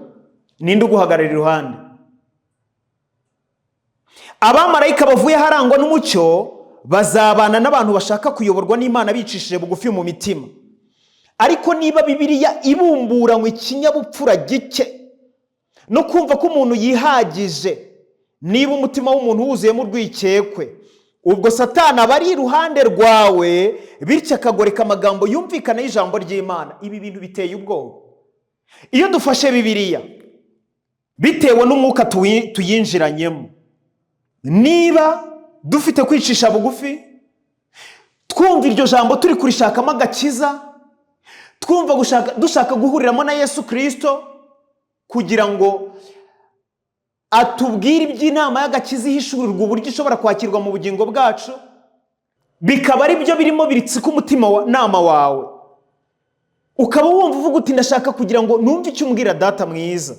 ninde uguhagarara iruhande? Abamarayika bavuye aharangwa n'umucyo bazabana n'abantu bashaka kuyoborwa n'Imana bicishije bugufi mu mitima. Ariko niba Bibiliya ibumburanywe ikinyabupfura gike no kumva ko umuntu yihagije, niba umutima w'umuntu wuzuyemo urwikekwe, ubwo Satani aba ari iruhande rwawe, bityo akagoreka amagambo yumvikana y'ijambo ry'Imana. Ibi bintu biteye ubwoba. Iyo dufashe Bibiliya bitewe n'umwuka tuyinjiranyemo, niba dufite kwicisha bugufi, twumva iryo jambo turi kurishakamo agakiza, twumva dushaka guhuriramo na Yesu Kirisito kugira ngo atubwire iby'inama y'agakiza ihishurirwa uburyo ishobora kwakirwa mu bugingo bwacu, bikaba ari byo birimo biritsika umutima nama wawe, ukaba wumva uvuga uti ndashaka kugira ngo numve icyo umbwira Data mwiza,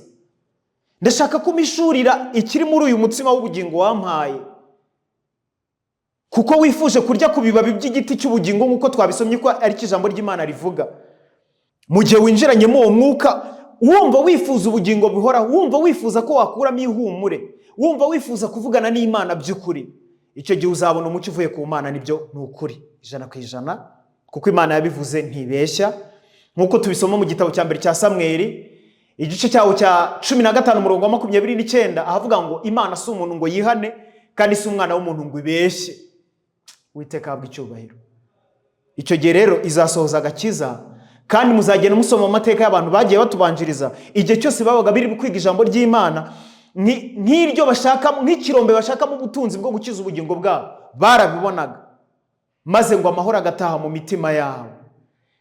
ndashaka kumishurira ikiri muri uyu mutsima w'ubugingo wampaye, kuko wifuje kurya ku bibabi by'igiti cy'ubugingo nk'uko twabisomye ko ari ijambo ry'Imana rivuga. Mu gihe winjiranyemo uwo mwuka, wumva wifuza ubugingo buhoraho, wumva wifuza ko wakuramo ihumure, wumva wifuza kuvugana n'Imana by'ukuri, icyo gihe uzabona umucyo uvuye ku Mana. Nibyo, ni ukuri 100%. Kuko Imana yabivuze ntibeshya, nk'uko tubisoma mu gitabo cya mbere cya Samweli, igice cyawo cya 15, umurongo wa 29, ahavuga ngo: "Imana si umuntu ngo yihane, kandi si umwana w'umuntu ngo ibeshye." Uwiteka ahabwe icyubahiro. Icyo gihe rero izasohoza agakiza, kandi muzagenda musoma amateka y'abantu bagiye batubanjiriza. Igihe cyose babaga biri kwiga ijambo ry'Imana nk'iryo bashaka, nk'ikirombe bashakamo ubutunzi bwo gukiza ubugingo bwabo, barabibonaga, maze ngo amahoro agataha mu mitima yabo.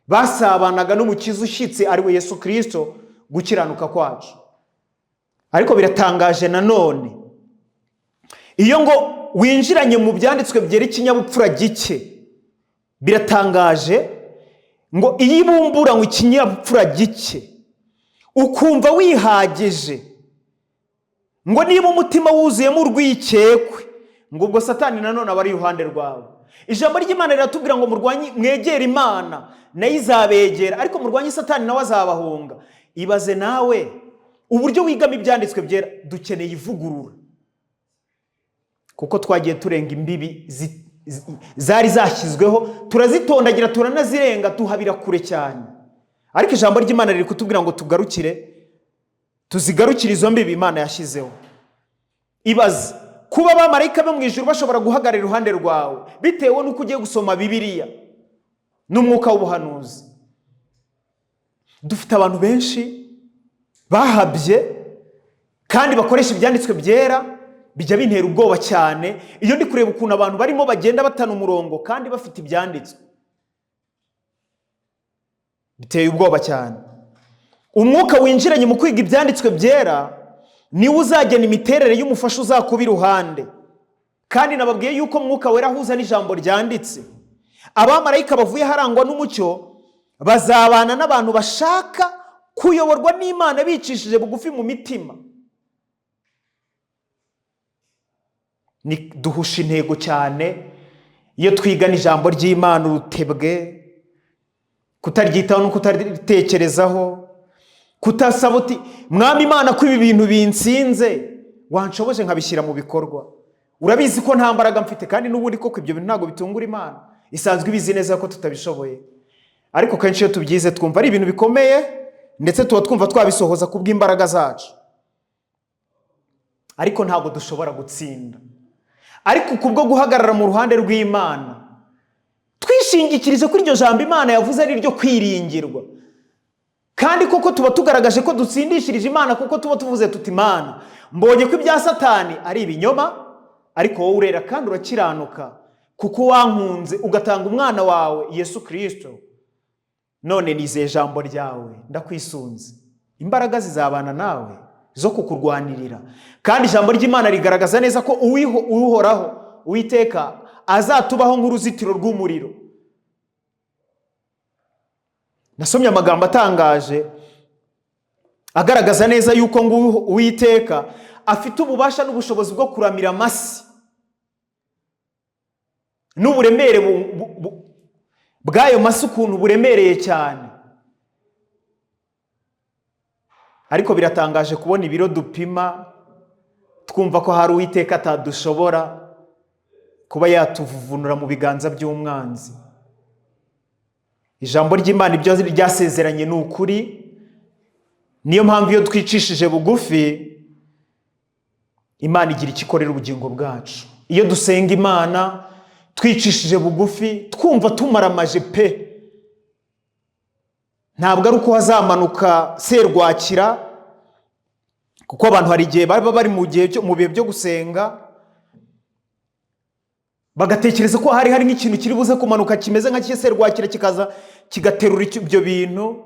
Basabanaga n'Umukiza ushyitse, ari we Yesu Kirisito, gukiranuka kwacu. Ariko biratangaje nanone, iyo ngo winjiranye mu byanditswe byera ikinyabupfura gike, biratangaje ngo iyo ibumburanywe ikinyabupfura gike, ukumva wihagije, ngo niba umutima wuzuyemo urwikekwe, ngo ubwo Satani nanone aba ari iruhande rwawe. Ijambo ry'Imana riratubwira ngo murwanye, mwegere Imana nayo izabegera, ariko murwanye Satani nawe azabahunga. Ibaze nawe uburyo wigamo ibyanditswe byera. Dukeneye ivugurura kuko twagiye turenga imbibi zari zashyizweho, turazitondagira, turanazirenga, tuhabira kure cyane. Ariko ijambo ry'Imana riri kutubwira ngo tugarukire, tuzigarukire izo mbibi Imana yashyizeho. Ibaze kuba abamarayika bo mu ijuru bashobora guhagarara iruhande rwawe bitewe n'uko ugiye gusoma Bibiliya n'umwuka w'ubuhanuzi. Dufite abantu benshi bahabye kandi bakoresha ibyanditswe byera. Bijya bintera ubwoba cyane iyo ndi kureba ukuntu abantu barimo bagenda batana umurongo kandi bafite ibyanditswe. Biteye ubwoba cyane. Umwuka winjiranye mu kwiga ibyanditswe byera niwe uzagena imiterere y'umufasha uzakuba iruhande. Kandi nababwiye yuko Mwuka Wera ahuza n'ijambo ryanditse. Abamarayika bavuye harangwa n'umucyo bazabana n'abantu bashaka kuyoborwa n'Imana bicishije bugufi mu mitima. Duhusha intego cyane iyo twigana ijambo ry'Imana urutebwe, kutaryitaho no kutaritekerezaho, kutasaba uti: "Mwami Imana, ko ibi bintu binsinze, wanshoboje nkabishyira mu bikorwa? Urabizi ko nta mbaraga mfite." Kandi n'ubundi koko ibyo bintu ntabwo bitungura Imana, isanzwe ibizi neza ko tutabishoboye. Ariko kenshi iyo tubyize twumva ari ibintu bikomeye, ndetse tuba twumva twabisohoza ku bw'imbaraga zacu, ariko ntabwo dushobora gutsinda. Ariko kubwo guhagarara mu ruhande rw'Imana, twishingikirije kuri iryo jambo Imana yavuze ari ryo kwiringirwa, kandi koko tuba tugaragaje ko dutsindishirije Imana, kuko tuba tuvuze tuti: "Imana, mbonye ko ibya Satani ari ibinyoma, ariko wowe urera kandi urakiranuka, kuko wankunze ugatanga umwana wawe Yesu Kirisito. None nizeye ijambo ryawe, ndakwisunze." Imbaraga zizabana nawe zo kukurwanirira. Kandi ijambo ry'Imana rigaragaza neza ko Uhoraho Uwiteka azatubaho nk'uruzitiro rw'umuriro. Nasomye amagambo atangaje agaragaza neza yuko ngo Uwiteka afite ububasha n'ubushobozi bwo kuramira amasi n'uburemere bw'ayo masi, ukuntu buremereye cyane. Ariko biratangaje kubona ibiro dupima twumva ko hari Uwiteka atadushobora kuba yatuvuvunura mu biganza by'umwanzi. Ijambo ry'Imana ibyo ryasezeranye ni ukuri. Niyo mpamvu iyo twicishije bugufi, Imana igira icyo ikorera ubugingo bwacu. Iyo dusenga Imana twicishije bugufi, twumva tumaramaje pe, ntabwo ari uko hazamanuka serwakira, kuko abantu hari igihe baba bari mu bihe byo gusenga, bagatekereza ko hari nk'ikintu kiri buze kumanuka kimeze nka serwakira, kikaza kigaterura ibyo bintu.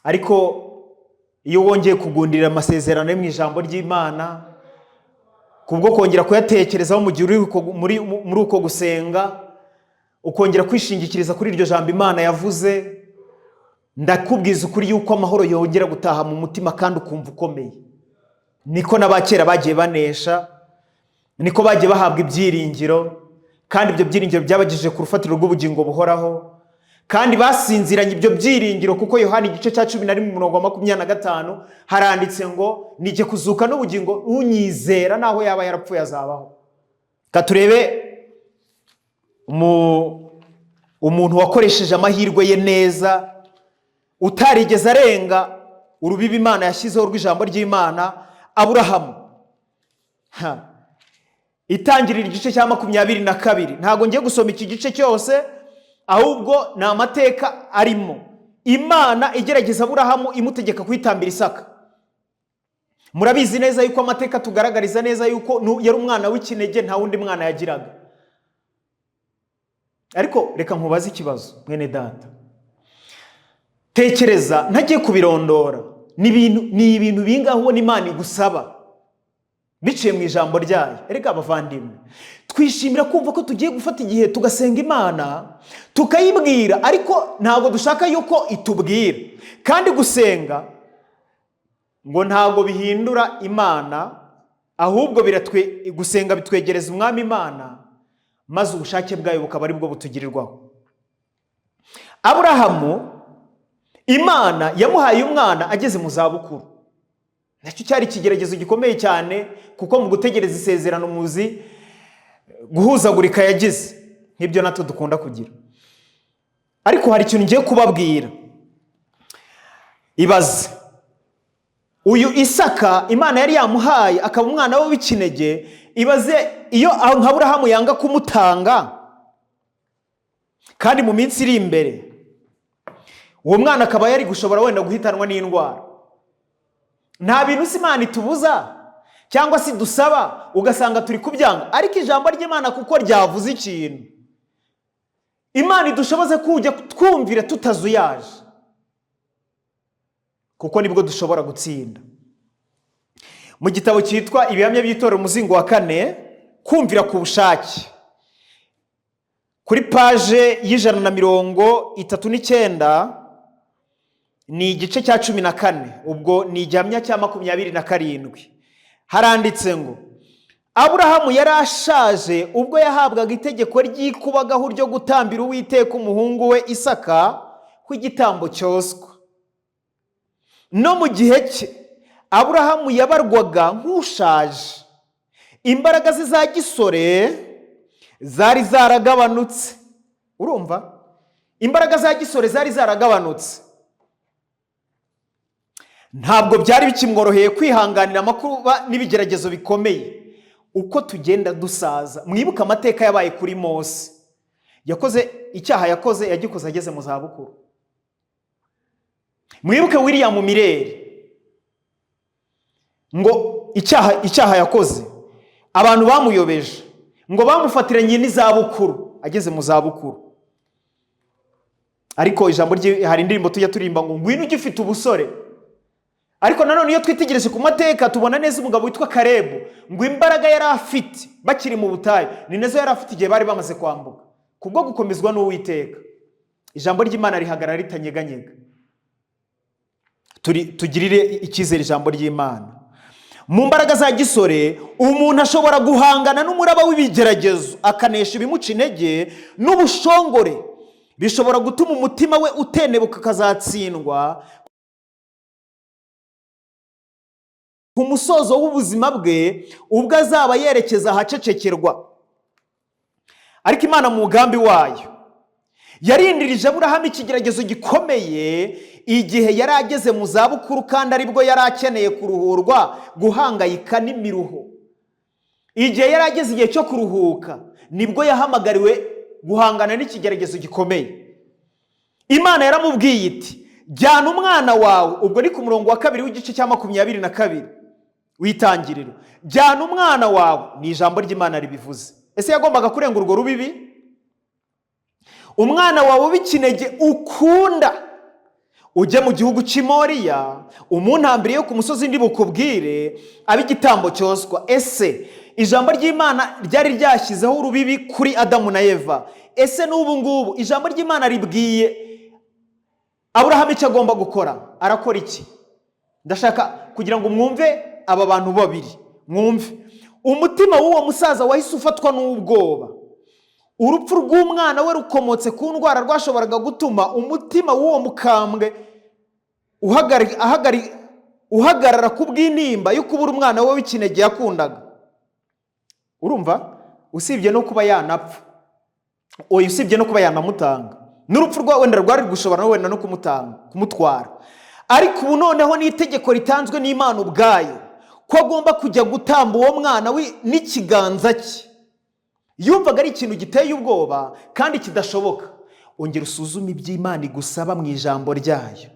Ariko iyo wongeye kugundira amasezerano yo mu ijambo ry'Imana, kubwo kongera kuyatekerezaho mu gihe uri muri uko gusenga, ukongera kwishingikiriza kuri iryo jambo Imana yavuze, ndakubwiza ukuri yuko amahoro yongera gutaha mu mutima kandi ukumva ukomeye. Niko n'abakera bagiye banesha, niko bagiye bahabwa ibyiringiro, kandi ibyo byiringiro byabagejeje ku rufatiro rw'ubugingo buhoraho, kandi basinziranye ibyo byiringiro, kuko Yohani igice cya 11 umurongo wa 25 haranditse ngo: "Nijye kuzuka n'ubugingo, unyizera naho yaba yarapfuye azabaho." Reka turebe mu Umuntu wakoresheje amahirwe ye neza, utarigeze arenga urubibi Imana yashyizeho rw'ijambo ry'Imana, Aburahamu. Itangirira igice cya 22. Ntabwo ngiye gusoma iki gice cyose, ahubwo ni amateka arimo Imana igerageza Aburahamu, imutegeka kuyitambira Isaka. Murabizi neza yuko amateka tugaragariza neza yuko yari umwana w'ikinege, nta wundi mwana yagiraga. Ariko reka nkubaze ikibazo, mwene data. Tekereza, ntagiye kubirondora, ni ibintu bingahe ubona Imana igusaba biciye mu ijambo ryayo? Erega abavandimwe, twishimira kumva ko tugiye gufata igihe tugasenga Imana, tukayibwira, ariko ntabwo dushaka yuko itubwira. Kandi gusenga ngo ntabwo bihindura Imana, ahubwo gusenga bitwegereza Umwami Imana, maze ubushake bwayo bukaba aribwo butugirirwaho. Aburahamu, Imana yamuhaye umwana ageze mu zabukuru. Nacyo cyari ikigeragezo gikomeye cyane, kuko mu gutegereza isezerano, muzi guhuzagurika yagize, nk'ibyo natwe dukunda kugira. Ariko hari ikintu ngiye kubabwira. Ibaze uyu Isaka Imana yari yamuhaye akaba umwana we w'ikinege. Ibaze iyo nka Aburahamu yanga kumutanga, kandi mu minsi iri imbere uwo mwana akaba yari gushobora wenda guhitanwa n'indwara. Nta bintu si Imana itubuza cyangwa se dusaba, ugasanga turi kubyanga. Ariko ijambo ry'Imana kuko ryavuze ikintu, Imana idushoboze kujya twumvira tutazuyaje, kuko nibwo dushobora gutsinda. Mu gitabo cyitwa Ibihamya by'Itorero, umuzingo wa kane, kumvira ku bushake, kuri paje y'139, ni igice cya 14, ubwo ni igihamya cya 27, haranditse ngo: "Aburahamu yari ashaje ubwo yahabwaga itegeko ry'ikubagahu ryo gutambira Uwiteka umuhungu we Isaka kw'igitambo cyoswa. No mu gihe cye Aburahamu yabarwaga nk'ushaje, imbaraga ze za gisore zari zaragabanutse." Urumva, imbaraga za gisore zari zaragabanutse, ntabwo byari bikimworoheye kwihanganira amakuba n'ibigeragezo bikomeye. Uko tugenda dusaza, mwibuke amateka yabaye kuri Mose. Yakoze icyaha, yakoze yagikoze ageze mu zabukuru. Mwibuke William Miller, ngo icyaha yakoze, abantu bamuyobeje, ngo bamufatiranye n'izabukuru, ageze mu zabukuru. Ariko ijambo rye, hari indirimbo tujya turirimba ngo "Ngwino ugifite ubusore". Ariko nanone iyo twitegereje ku mateka, tubona neza umugabo witwa Karebu, ngo imbaraga yari afite bakiri mu butayu ni nazo yari afite igihe bari bamaze kwambuka, kubwo gukomezwa n'Uwiteka. Ijambo ry'Imana rihagarara ritanyeganyega. Tugirire icyizere ijambo ry'Imana. Mu mbaraga za gisore, umuntu ashobora guhangana n'umuraba w'ibigeragezo, akanesha ibimuca intege n'ubushongore bishobora gutuma umutima we utenebuka, akazatsindwa ku musozo w'ubuzima bwe, ubwo azaba yerekeza ahacecekerwa. Ariko Imana mu mugambi wayo yarindirije Aburahamu ikigeragezo gikomeye igihe yari ageze mu zabukuru, kandi aribwo yari akeneye kuruhurwa guhangayika n'imiruho. Igihe yari ageze igihe cyo kuruhuka, nibwo yahamagariwe guhangana n'ikigeragezo gikomeye. Imana yaramubwiye iti: "Jyana umwana wawe." Ubwo ni ku murongo wa 2 w'igice cya 22 w'Itangiriro. "Jyana umwana wawe." Ni ijambo ry'Imana ribivuze. Ese yagombaga kurenga urwo rubibi? "Umwana wawe w'ikinege ukunda, ujye mu gihugu cy'i Moriya, umuntambire yo ku musozi ndi bukubwire, abe igitambo cyoswa." Ese ijambo ry'Imana ryari ryashyizeho urubibi kuri Adamu na Eva? Ese n'ubu ngubu ijambo ry'Imana ribwiye Aburahamu icyo agomba gukora, arakora iki? Ndashaka kugira ngo mwumve aba bantu babiri, mwumve umutima w'uwo musaza wahise ufatwa n'ubwoba. Urupfu rw'umwana we rukomotse ku ndwara rwashoboraga gutuma umutima w'uwo mukambwe uhagarara ku bw'intimba yo kubura umwana we w'ikinege yakundaga. Urumva, usibye no kuba yanapfa, Oya, usibye no kuba yanamutanga, n'urupfu rwa wenda rwari gushobora wenda no kumutanga, kumutwara. Ariko ubu noneho ni itegeko ritanzwe n'Imana ubwayo ko agomba kujya gutamba uwo mwana we n'ikiganza cye. Yumvaga ari ikintu giteye ubwoba kandi kidashoboka. Ongera usuzume iby'Imana igusaba mu ijambo ryayo,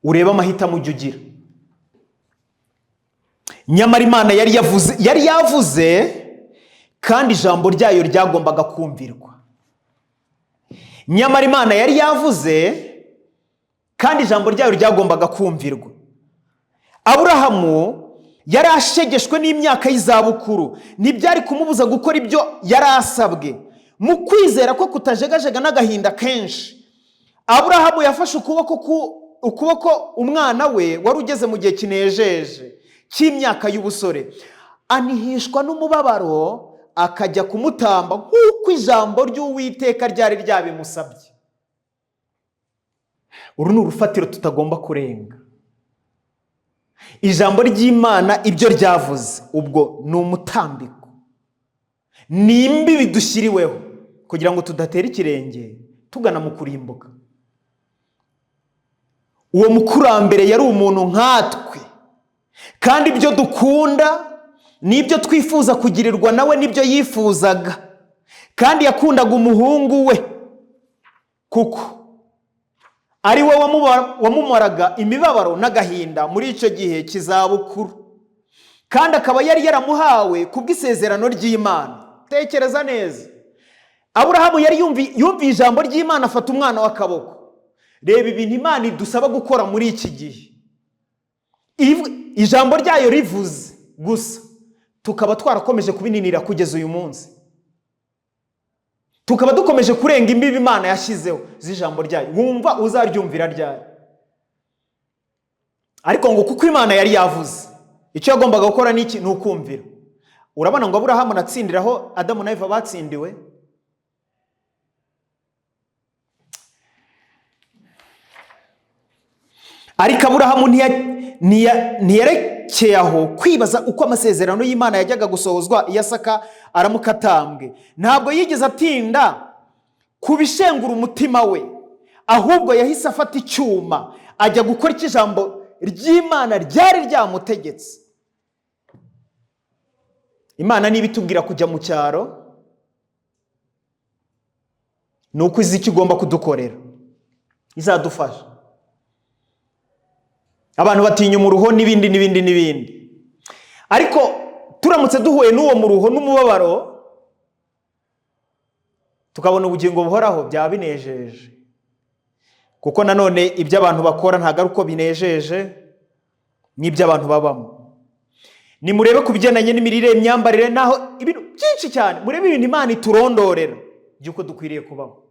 urebe amahitamo ujya ugira. Nyamara Imana yari yavuze, yari yavuze, kandi ijambo ryayo ryagombaga kumvirwa. Nyamara Imana yari yavuze, kandi ijambo ryayo ryagombaga kumvirwa. Aburahamu yari ashegeshwe n'imyaka y'izabukuru, ntibyari kumubuza gukora ibyo yari asabwe. Mu kwizera ko kutajegajega n'agahinda kenshi, Aburahamu yafashe ukuboko umwana we wari ugeze mu gihe kinejeje cy'imyaka y'ubusore, anihishwa n'umubabaro, akajya kumutamba nk'uko ijambo ry'Uwiteka ryari ryabimusabye. Uru ni urufatiro tutagomba kurenga. Ijambo ry'Imana, ibyo ryavuze, ubwo ni umutambiko, ni imbibi dushyiriweho kugira ngo tudatera ikirenge tugana mu kurimbuka. Uwo mukurambere yari umuntu nkatwe, kandi ibyo dukunda n'ibyo twifuza kugirirwa nawe nibyo yifuzaga. Kandi yakundaga umuhungu we, kuko ari we wamumaraga imibabaro n'agahinda muri icyo gihe cy'izabukuru, kandi akaba yari yaramuhawe kubw'isezerano ry'Imana. Tekereza neza, Aburahamu yari yumviye ijambo ry'Imana, afata umwana w'akaboko. Reba ibintu Imana idusaba gukora muri iki gihe. Ijambo ryayo rivuze gusa, tukaba twarakomeje kubininira kugeza uyu munsi, tukaba dukomeje kurenga imbibi Imana yashyizeho z'ijambo ryayo. Wumva uzaryumvira ryari? Ariko ngo kuko Imana yari yavuze, icyo yagombaga gukora ni iki? Ni ukumvira. Urabona ngo Aburahamu anatsindiraho Adamu na Eva batsindiwe. Ariko Aburahamu ntiyarekeye aho kwibaza uko amasezerano y'Imana yajyaga gusohozwa iyo Isaka aramuka atambwe. Ntabwo yigeze atinda kubishengura umutima we, ahubwo yahise afata icyuma ajya gukora icyo ijambo ry'Imana ryari ryamutegetse. Imana niba itubwira kujya mu cyaro, ni uko izi icyo igomba kudukorera, izadufasha. Abantu batinya umuruho n'ibindi n'ibindi n'ibindi, ariko turamutse duhuye n'uwo muruho n'umubabaro tukabona ubugingo buhoraho, byaba binejeje. Kuko nanone ibyo abantu bakora ntabwo ari uko binejeje n'ibyo abantu babamo. Nimurebe ku bigendanye n'imirire, imyambarire, naho ibintu byinshi cyane. Murebe ibintu Imana iturondorera by'uko dukwiriye kubaho.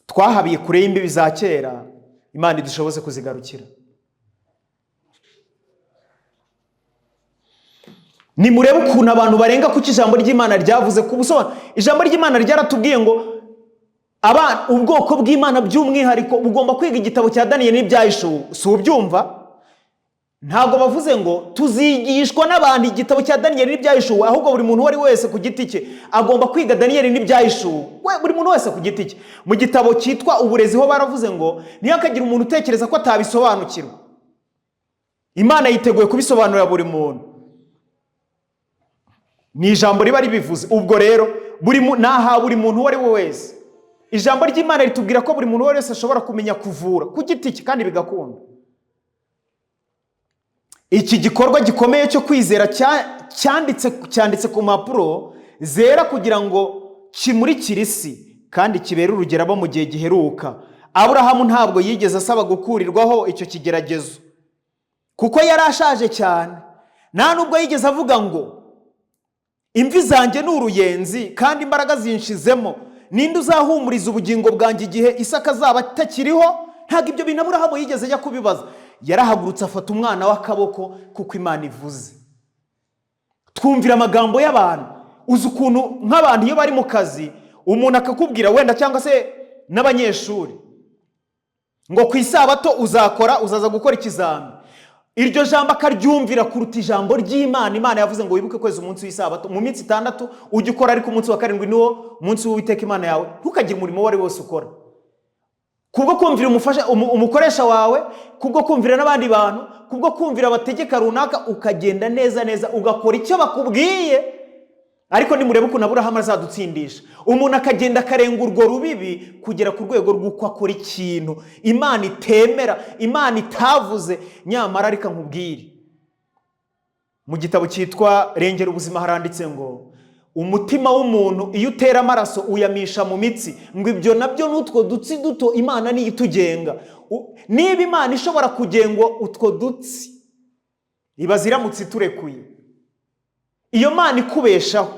Twahabiye kure y'imbibi za kera, Imana idushoboze kuzigarukira. Nimurebe ukuntu abantu barenga ku ijambo ry'Imana ryavuze ku busobanuro. Ijambo ry'Imana ryaratubwiye ngo ubwoko bw'Imana by'umwihariko bugomba kwiga igitabo cya Daniyeli n'Ibyahishuwe. Si ubyumva? Ntabwo bavuze ngo tuzigishwa n'abantu igitabo cya Daniyeli n'Ibyahishuwe, ahubwo buri muntu uwo ari wese ku giti cye agomba kwiga Daniyeli n'Ibyahishuwe. We, buri muntu wese ku giti cye. Mu gitabo cyitwa Uburezi ho baravuze ngo ntihakagire umuntu utekereza ko atabisobanukirwa. Imana yiteguye kubisobanurira buri muntu. Ni ijambo riba ribivuze. Ubwo rero naha buri muntu uwo ari we wese. Ijambo ry'Imana ritubwira ko buri muntu wese ashobora kumenya kuvura ku giti cye kandi bigakunda. Iki gikorwa gikomeye cyo kwizera cyanditse ku mpapuro zera kugira ngo kimurikire isi kandi kibere urugero abo mu gihe giheruka. Aburahamu ntabwo yigeze asaba gukurirwaho icyo kigeragezo kuko yari ashaje cyane. Nta nubwo yigeze avuga ngo imvi zanjye ni uruyenzi kandi imbaraga zinshizemo, ninde uzahumuriza ubugingo bwanjye igihe Isaka azaba atakiriho? Ntabwo ibyo bintu Aburahamu yigeze ajya kubibaza. Yarahagurutse afata umwana w'akaboko kuko Imana ivuze. Twumvira amagambo y'abantu. Uzi ukuntu nk'abantu iyo bari mu kazi, umuntu akakubwira wenda, cyangwa se n'abanyeshuri, ngo ku isabato uzaza gukora ikizami. Iryo jambo akaryumvira kuruta ijambo ry'Imana. Imana yavuze ngo wibuke kweza umunsi w'isabato, mu minsi 6 ujye ukora, ariko umunsi wa 7 niwo munsi w'Uwiteka Imana yawe, ntukagire umurimo uwo ari wose ukora. Kubwo kumvira umukoresha wawe, kubwo kumvira n'abandi bantu, kubwo kumvira abategeka runaka, ukagenda neza neza ugakora icyo bakubwiye. Ariko nimurebe ukuntu Aburahamu azadutsindisha. Umuntu akagenda akarenga urwo rubibi kugera ku rwego rw'uko akora ikintu Imana itemera, Imana itavuze. Nyamara reka nkubwire, mu gitabo cyitwa Rengera Ubuzima haranditse ngo umutima w'umuntu iyo utera amaraso uyamisha mu mitsi, ngo ibyo nabyo n'utwo dutsi duto Imana niyo itugenga. Niba Imana ishobora kugengwa utwo dutsi, ibaze iramutse iturekuye. Iyo Mana ikubeshaho,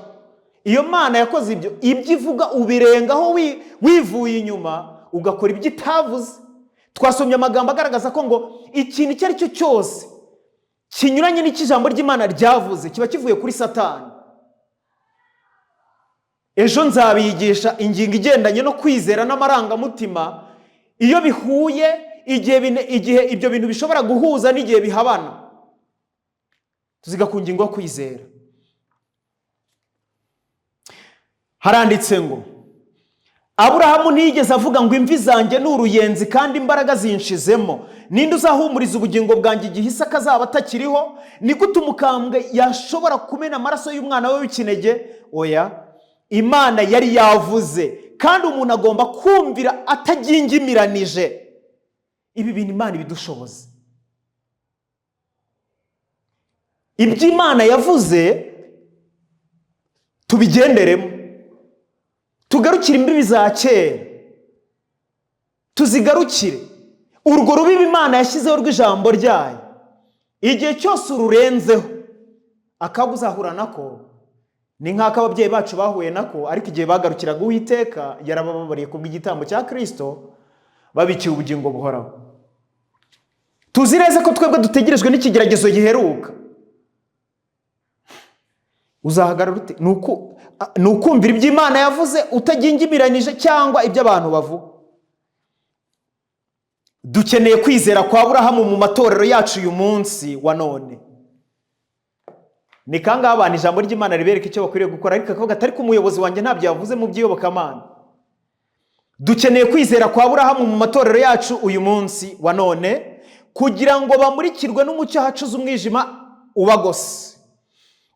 iyo Mana yakoze ibyo, ibyo ivuga ubirengaho wivuye inyuma ugakora ibyo itavuze. Twasomye amagambo agaragaza ko ngo ikintu icyo ari cyo cyose kinyuranye n'icyo ijambo ry'Imana ryavuze kiba kivuye kuri Satani. Ejo nzabigisha ingingo igendanye no kwizera n'amarangamutima, iyo bihuye, igihe ibyo bintu bishobora guhuza n'igihe bihabana. Tuziga ku ngingo yo kwizera. Haranditse ngo Aburahamu ntiyigeze avuga ngo imvi zanjye ni uruyenzi kandi imbaraga zinshizemo, ninde uzahumuriza ubugingo bwanjye igihe Isaka azaba atakiriho? Ni gute umukambwe yashobora kumena amaraso y'umwana we w'ikinege? Oya, Imana yari yavuze, kandi umuntu agomba kumvira atagingimiranije. Ibi bintu Imana ibidushoboza. Ibyo Imana yavuze tubigenderemo, tugarukire imbibi za kera, tuzigarukire. Urwo rubibi Imana yashyizeho rw'ijambo ryayo, igihe cyose ururenzeho akaga uzahura nako ni nk'ako ababyeyi bacu bahuye nako, ariko igihe bagarukiraga Uwiteka yarabababariye kubw'igitambo cya Kristo, babikiye ubugingo buhoraho. Tuzi neza ko twebwe dutegerejwe n'ikigeragezo giheruka. Uzahagarara ute? Ni ukumvira ibyo Imana yavuze utagingimiranyije cyangwa ibyo abantu bavuga. Dukeneye kwizera kwa Aburahamu mu matorero yacu uyu munsi wa none. Ni kangahe abantu ijambo ry'Imana ribereka icyo bakwiriye gukora, ariko akavuga ati ariko umuyobozi wanjye ntabyo yavuze mu by'iyobokamana. Dukeneye kwizera kwa Aburahamu mu matorero yacu uyu munsi wa none, kugira ngo bamurikirwe n'umucyo ahacuze umwijima ubagose,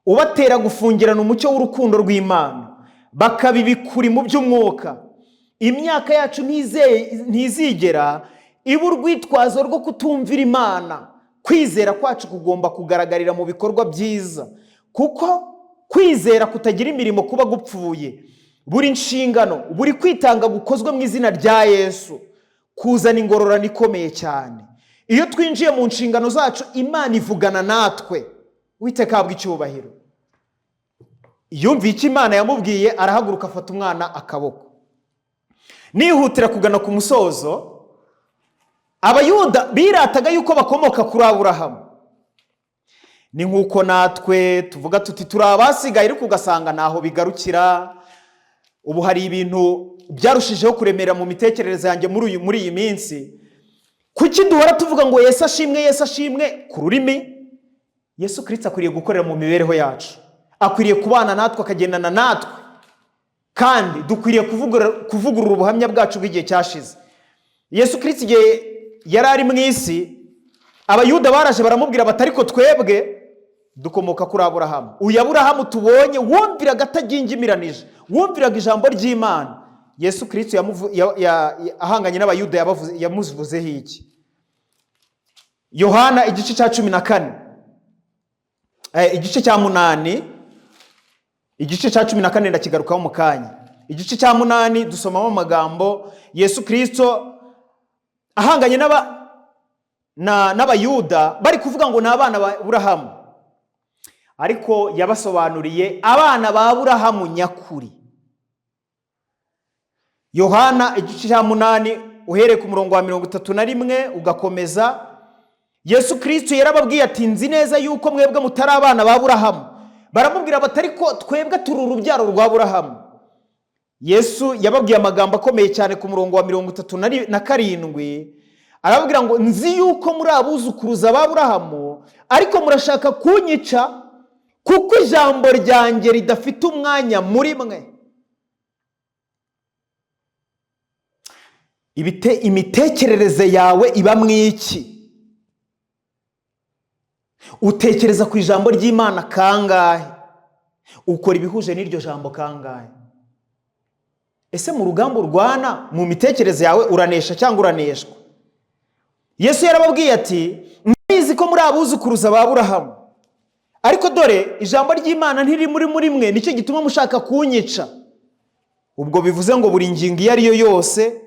ubatera gufungirana umucyo w'urukundo rw'Imana, bakabibikura mu by'umwuka. Imyaka yacu ntizigera iba urwitwazo rwo kutumvira Imana. Kwizera kwacu kugomba kugaragarira mu bikorwa byiza, kuko kwizera kutagira imirimo kuba gupfuye. Buri nshingano, buri kwitanga gukozwe mu izina rya Yesu kuzana ingororano ikomeye cyane. Iyo twinjiye mu nshingano zacu, Imana ivugana natwe. Uwiteka ahabwa icyubahiro. Yumviye icyo Imana yamubwiye, arahaguruka afata umwana akaboko. Nihutira kugana ku musozo, Abayuda birataga yuko bakomoka kuri Aburahamu. Ni nk'uko natwe tuvuga tuti turi abasigaye, ariko ugasanga ntaho bigarukira. Ubu hari ibintu byarushijeho kuremera mu mitekerereze yanjye muri iyi minsi. Kuki duhora tuvuga ngo Yesu ashimwe, Yesu ashimwe ku rurimi? Yesu Kristo akwiriye gukorera mu mibereho yacu, akwiriye kubana natwe, akagendana natwe, kandi dukwiriye kuvugurura ubuhamya bwacu bw'igihe cyashize. Yesu Kristo igihe yari ari mu isi, Abayuda baraje baramubwira bati ariko twebwe dukomoka kuri Aburahamu. Uyu Aburahamu tubonye wumviraga atagingimiranije, wumviraga ijambo ry'Imana. Yesu Kristo ahanganye n'Abayuda yamuvuzeho iki? Yohana igice cya 14, igice cya 8, igice cya 14 ndakigarukaho mu kanya. Igice cya 8 dusomamo amagambo Yesu Kristo ahanganye n'Abayuda bari kuvuga ngo ni abana ba Aburahamu, ariko yabasobanuriye abana ba Aburahamu nyakuri. Yohana igice cya 8 uhereye ku murongo wa 31 ugakomeza, Yesu Kristo yarababwiye ati nzi neza yuko mwebwe mutari abana ba Aburahamu. Baramubwira bati ariko twebwe turi urubyaro rwa Aburahamu. Yesu yababwiye amagambo akomeye cyane ku murongo wa 37, Arababwira ngo: "Nzi yuko muri abuzukuruza ba Aburahamu, ariko murashaka kunyica kuko ijambo ryanjye ridafite umwanya muri mwe." Imitekerereze yawe iba mu iki? Utekereza ku ijambo ry'Imana kangahe? Ukora ibihuje n'iryo jambo kangahe? Ese mu rugamba urwana mu mitekerereze yawe uranesha cyangwa uraneshwa? Yesu yarababwiye ati: "Mbizi ko muri abuzukuruza ba Aburahamu, ariko dore ijambo ry'Imana ntiri muri mwe, nicyo gituma mushaka kunyica." Ubwo bivuze ngo buri ngingo iyo ari yo yose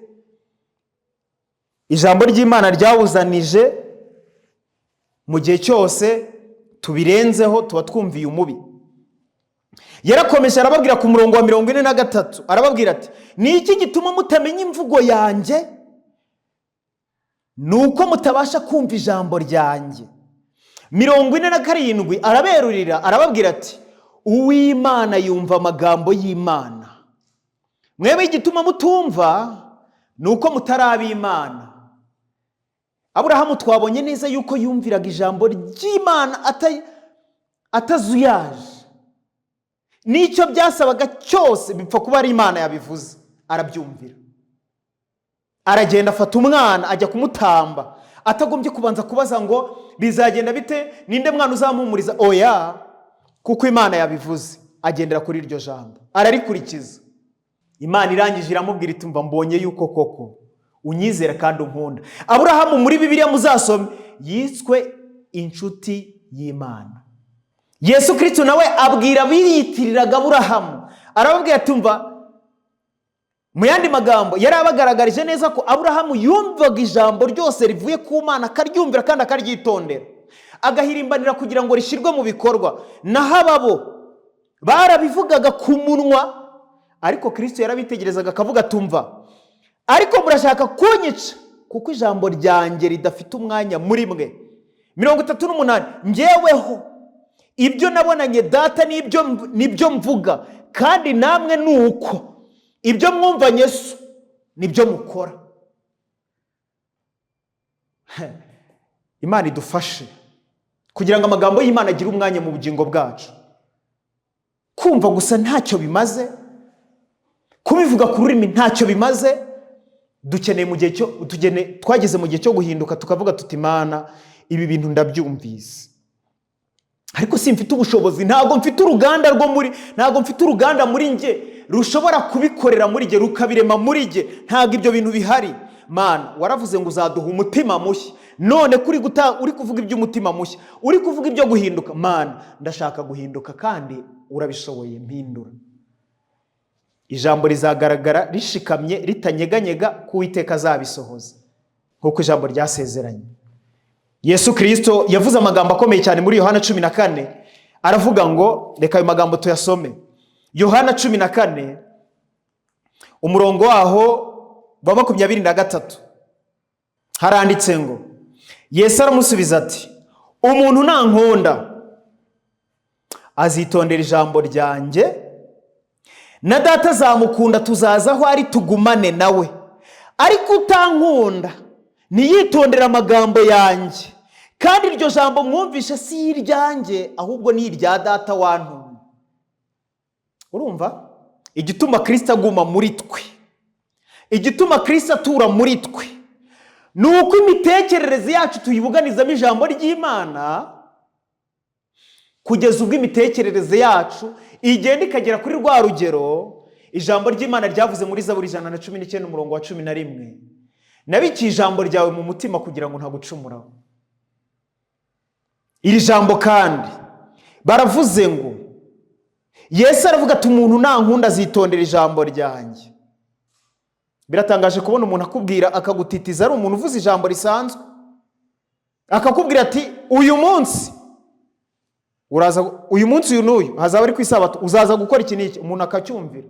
ijambo ry'Imana ryawuzanije, mu gihe cyose tubirenzeho tuba twumviye umubi. Yarakomeje arababwira ku murongo wa 43, arababwira ati: "Ni iki gituma mutamenya imvugo yanjye? Ni uko mutabasha kumva ijambo ryanjye." 47 araberurira, arababwira ati: "Uw'Imana yumva amagambo y'Imana, mwebwe igituma mutumva ni uko mutari ab'Imana." Aburahamu twabonye neza yuko yumviraga ijambo ry'Imana atazuyaje, n'icyo byasabaga cyose bipfa kuba ari Imana yabivuze arabyumvira. Aragenda afata umwana ajya kumutamba, atagombye kubanza kubaza ngo bizagenda bite, ninde mwana uzamuhumuriza? Oya, kuko Imana yabivuze agendera kuri iryo jambo, ararikurikiza. Imana irangije iramubwira iti: "Mva mbonye yuko koko unyizera kandi unkunda." Aburahamu muri Bibiliya muzasome yiswe inshuti y'Imana. Yesu Kirisito nawe abwira abiyitiriraga Aburahamu, arababwira ati: "Mva." Mu yandi magambo yari abagaragarije neza ko Aburahamu yumvaga ijambo ryose rivuye ku Mana akaryumvira kandi akaryitondera, agahirimbanira kugira ngo rishyirwe mu bikorwa. Naho ababo barabivugaga ku munwa, ariko Kirisito yarabitegerezaga akavuga atumva: "Ariko murashaka kunyica kuko ijambo ryanjye ridafite umwanya muri mwe." 38: "Ngeweho ibyo nabonanye Data nibyo mvuga, kandi namwe ni uko, ibyo mwumvanye So nibyo mukora." Imana idufashe kugira ngo amagambo y'Imana agire umwanya mu bugingo bwacu. Kumva gusa ntacyo bimaze, kubivuga ku rurimi ntacyo bimaze. Dukeneye mu gihe cyo twageze mu gihe cyo guhinduka, tukavuga tuti: "Imana, ibi bintu ndabyumvise, ariko simfite ubushobozi, ntabwo mfite uruganda rwo muri, ntabwo mfite uruganda muri njye rushobora kubikorera muri njye, rukabirema muri njye, ntabwo ibyo bintu bihari. Mana, waravuze ngo uzaduha umutima mushya, none kuri uri kuvuga iby'umutima mushya, uri kuvuga ibyo guhinduka. Mana, ndashaka guhinduka kandi urabishoboye, mpindura." Ijambo rizagaragara rishikamye ritanyeganyega ko Uwiteka azabisohoza nk'uko ijambo ryasezeranye. Yesu Kirisito yavuze amagambo akomeye cyane muri Yohana 14, aravuga ngo, reka ayo magambo tuyasome. Yohana 14, umurongo waho wa 23, haranditse ngo: Yesu aramusubiza ati: "Umuntu nankunda azitondera ijambo ryanjye, na Data azamukunda, tuzaza aho ari tugumane nawe. Ariko utankunda ntiyitondere amagambo yanjye, kandi iryo jambo mwumvishe si iryanjye, ahubwo ni irya Data wantumye." Urumva igituma Kirisito aguma muri twe, igituma Kirisito atura muri twe, ni uko imitekerereze yacu tuyibuganizamo ijambo ry'Imana, kugeza ubwo imitekerereze yacu igenda ikagera kuri rwa rugero ijambo ry'Imana ryavuze muri Zaburi 119, umurongo wa 11: "Nabikiye ijambo ryawe mu mutima kugira ngo ntagucumuraho." Iri jambo kandi baravuze ngo, Yesu aravuga ati: "Umuntu nankunda azitondera ijambo ryanjye." Biratangaje kubona umuntu akubwira akagutitiza, ari umuntu uvuze ijambo risanzwe, akakubwira ati: "Uyu munsi uraza, uyu munsi uyu n'uyu hazaba ari ku isabato, uzaza gukora iki n'iki." Umuntu akacyumvira,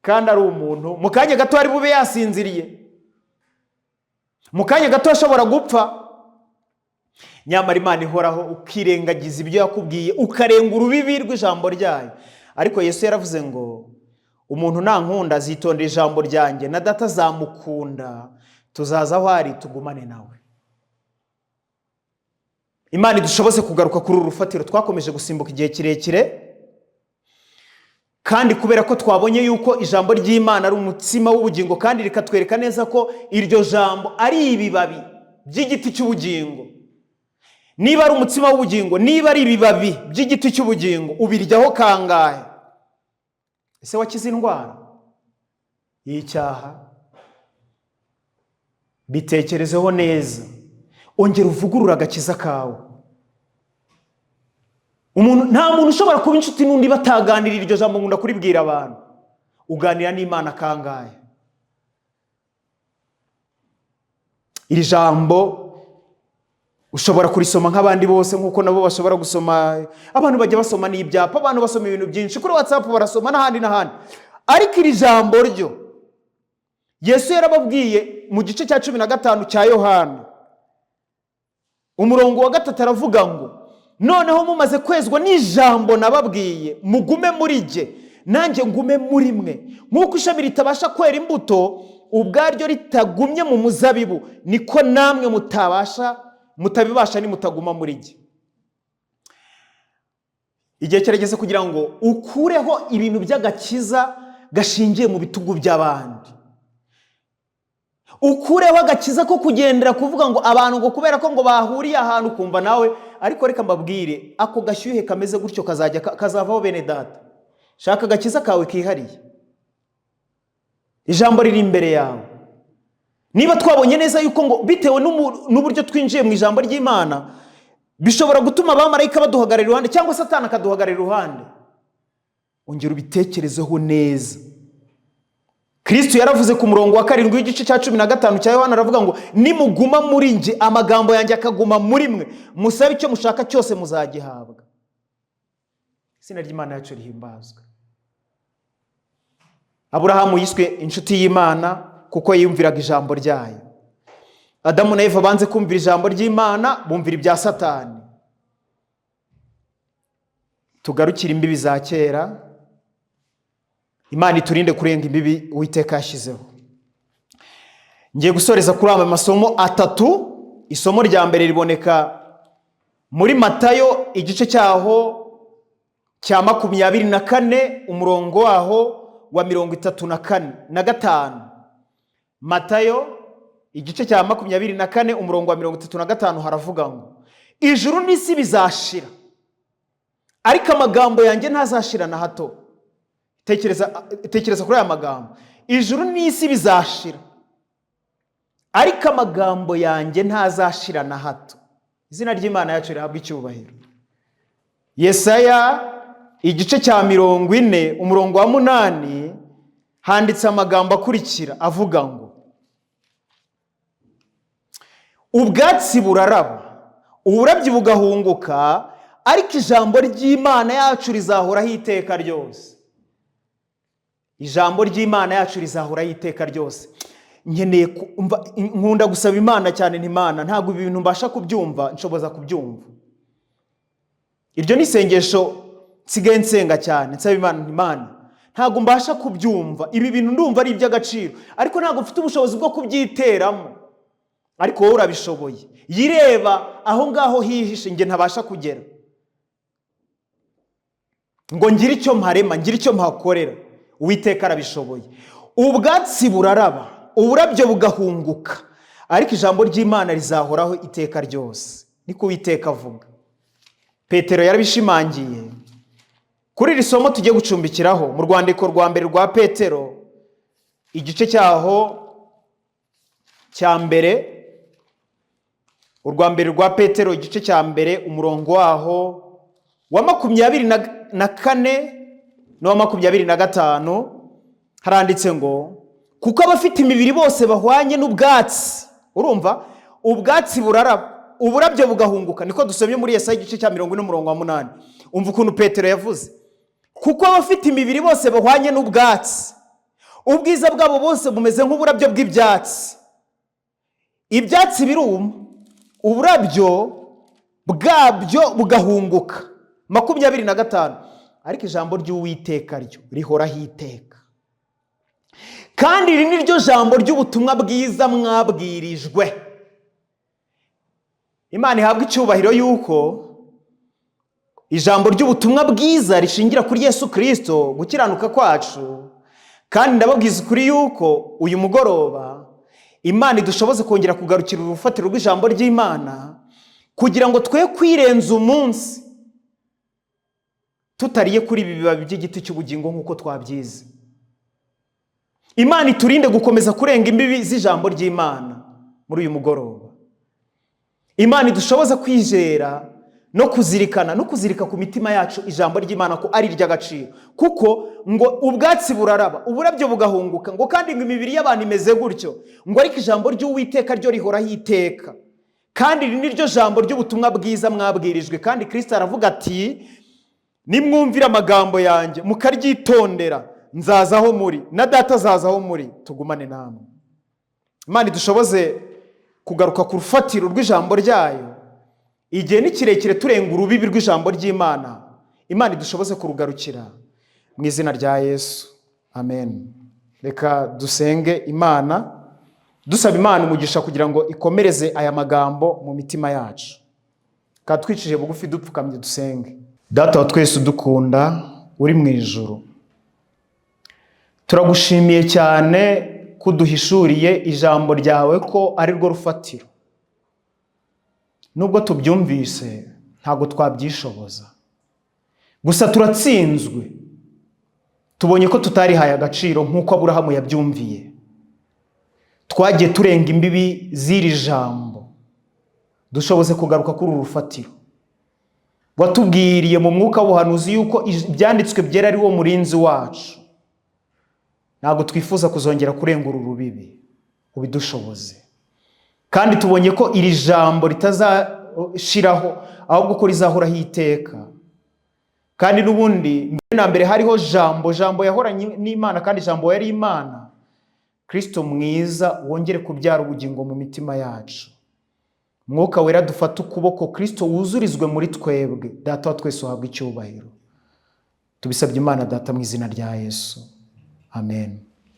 kandi ari umuntu mu kanya gato ari bube yasinziriye, mu kanya gato ashobora gupfa. Nyamara Imana ihoraho, ukirengagiza ibyo yakubwiye, ukarenga urubibi rw'ijambo ryayo. Ariko Yesu yaravuze ngo: "Umuntu nankunda azitondera ijambo ryanjye, na Data azamukunda, Tuzaza aho ari, tugumane nawe. Imana idushoboze kugaruka kuri uru rufatiro twakomeje gusimbuka igihe kirekire. Kandi kubera ko twabonye yuko ijambo ry'Imana ari umutsima w'ubugingo, kandi rikatwereka neza ko iryo jambo ari ibibabi by'igiti cy'ubugingo. Niba ari umutsima w'ubugingo, niba ari ibibabi by'igiti cy'ubugingo, ubiryaho kangahe? Ese wakize indwara y'icyaha? Bitekerezeho neza, ongera uvugurure agakiza kawe. Umuntu, nta muntu ushobora kuba inshuti n'undi bataganira. Iryo jambo nkunda kuribwira abantu. Uganira n'Imana kangahe? Iri jambo ushobora kurisoma nk'abandi bose, nk'uko nabo bashobora gusoma. Abantu bajya basoma n'ibyapa, abantu basoma ibintu byinshi kuri WhatsApp, barasoma n'ahandi n'ahandi. Ariko iri jambo ryo Yesu yarababwiye mu gice cya 15 cya Yohana, umurongo wa 3, aravuga ngo: "Noneho mumaze kwezwa n'ijambo nababwiye, mugume muri jye, nanjye ngume muri mwe. Nk'uko ishami ritabasha kwera imbuto ubwaryo ritagumye mu muzabibu, niko namwe mutabasha, mutabibasha nimutaguma muri jye." Igihe kirageze kugira ngo ukureho ibintu by'agakiza gashingiye mu bitugu by'abandi, ukureho agakiza ko kugendera kuvuga ngo abantu ngo kubera ko ngo bahuriye ahantu ukumva nawe. Ariko reka mbabwire, ako gashyuhe kameze gutyo kazajya kazavaho. Bene data, shaka agakiza kawe kihariye. Ijambo riri imbere yawe. Niba twabonye neza yuko ngo bitewe n'uburyo twinjiye mu ijambo ry'Imana bishobora gutuma abamarayika baduhagarara iruhande cyangwa Satani akaduhagarara iruhande, ongera ubitekerezeho neza. Kristo yaravuze ku murongo wa 7 w'igice cya 15 cya Yohana, aravuga ngo: "Nimuguma muri njye, amagambo yanjye akaguma muri mwe, musabe icyo mushaka cyose muzagihabwa." Izina ry'Imana yacu rihimbazwe. Aburahamu yiswe inshuti y'Imana kuko yumviraga ijambo ryayo. Adamu na Eva banze kumvira ijambo ry'Imana, bumvira ibya Satani. Tugarukire imbibi za kera. Imana iturinde kurenga imbibi Uwiteka yashyizeho. Ngiye gusoreza kuri aya masomo atatu. Isomo rya mbere riboneka muri Matayo, igice cyaho cya 24, umurongo waho wa 34 na 5. Matayo igice cya 24, umurongo wa 35, haravuga ngo: "Ijuru n'isi bizashira, ariko amagambo yanjye ntazashira na hato." Tekereza, tekereza kuri aya magambo: ijuru n'isi bizashira, ariko amagambo yanjye ntazashira na hato. Izina ry'Imana yacu rihabwa icyubahiro. Yesaya igice cya 40, umurongo wa 8, handitse amagambo akurikira avuga ngo: "Ubwatsi buraraba, uburabyo bugahunguka, ariko ijambo ry'Imana yacu rizahoraho iteka ryose." Ijambo ry'Imana yacu rizahoraho iteka ryose. Nkeneye kumva, nkunda gusaba Imana cyane nti: "Imana, ntabwo ibi bintu mbasha kubyumva, nshoboza kubyumva." Iryo ni isengesho nsigaye nsenga cyane, nsaba Imana nti: "Imana, ntabwo mbasha kubyumva ibi bintu, ndumva ari iby'agaciro, ariko ntabwo mfite ubushobozi bwo kubyiteramo, ariko wowe urabishoboye. Yireba aho ngaho hihishe njye ntabasha kugera, ngo ngire icyo mparema, ngire icyo mpakorera." Uwiteka arabishoboye. Ubwatsi buraraba, uburabyo bugahunguka, ariko ijambo ry'Imana rizahoraho iteka ryose, niko Uwiteka avuga. Petero yarabishimangiye kuri iri somo tugiye gucumbikiraho mu rwandiko rwa mbere rwa Petero, igice cyaho cya mbere. Urwa mbere rwa Petero, igice cya mbere, umurongo waho wa 24 n'uwa 25, haranditse ngo: "Kuko abafite imibiri bose bahwanye n'ubwatsi." Urumva, ubwatsi buraraba, uburabyo bugahunguka, niko dusomye muri Yesaya igice cya 40, umurongo wa 8. Umva ukuntu Petero yavuze: "Kuko abafite imibiri bose bahwanye n'ubwatsi, ubwiza bwabo bose bumeze nk'uburabyo bw'ibyatsi. Ibyatsi biruma, uburabyo bwabyo bugahunguka." 25: "Ariko ijambo ry'Uwiteka ryo rihoraho iteka." Kandi iri ni ryo jambo ry'ubutumwa bwiza mwabwirijwe. Imana ihabwa icyubahiro yuko ijambo ry'ubutumwa bwiza rishingira kuri Yesu Kirisito, gukiranuka kwacu. Kandi ndababwiza ukuri yuko uyu mugoroba Imana idushoboze kongera kugarukira urufatiro rw'ijambo ry'Imana, kugira ngo twe kwirenza umunsi tutariye kuri ibi bibabi by'igiti cy'ubugingo nk'uko twabyize. Imana iturinde gukomeza kurenga imbibi z'ijambo ry'Imana muri uyu mugoroba. Imana idushoboza kwizera no kuzirikana no kuzirika ku mitima yacu ijambo ry'Imana ko ari iry'agaciro, kuko ngo ubwatsi buraraba, uburabyo bugahunguka, ngo kandi ngo imibiri y'abantu imeze gutyo, ngo ariko ijambo ry'Uwiteka ryo rihoraho iteka. Kandi iri ni ryo jambo ry'ubutumwa bwiza mwabwirijwe. Kandi Kirisito aravuga ati: "Nimwumvira amagambo yanjye mukaryitondera, nzaza aho muri, na Data azaza aho muri, tugumane namwe." Imana idushoboze kugaruka ku rufatiro rw'ijambo ryayo. Igihe ni kirekire turenga urubibi rw'ijambo ry'Imana. Imana idushoboze kurugarukira mu izina rya Yesu, amen. Reka dusenge Imana, dusaba Imana umugisha kugira ngo ikomereze aya magambo mu mitima yacu. Reka twicishije bugufi, dupfukamye, dusenge. Data wa twese udukunda uri mu ijuru, turagushimiye cyane ko uduhishuriye ijambo ryawe ko ari rwo rufatiro. Nubwo tubyumvise, ntabwo twabyishoboza, gusa turatsinzwe, tubonye ko tutarihaye agaciro nk'uko Aburahamu yabyumviye. Twagiye turenga imbibi z'iri jambo. Dushoboze kugaruka kuri uru rufatiro. Watubwiriye mu mwuka w'ubuhanuzi yuko ibyanditswe byera ari wo murinzi wacu. Ntabwo twifuza kuzongera kurenga uru rubibi, ubidushoboze. Kandi tubonye ko iri jambo ritazashiraho, ahubwo ko rizahoraho iteka. Kandi n'ubundi mbere na mbere hariho Jambo, Jambo yahoranye n'Imana, kandi Jambo yari Imana. Kirisito mwiza, wongere kubyara ubugingo mu mitima yacu. Mwuka Wera, dufate ukuboko, Kirisito wuzurizwe muri twebwe. Data wa twese, uhabwa icyubahiro. Tubisabye Imana Data mu izina rya Yesu, amen.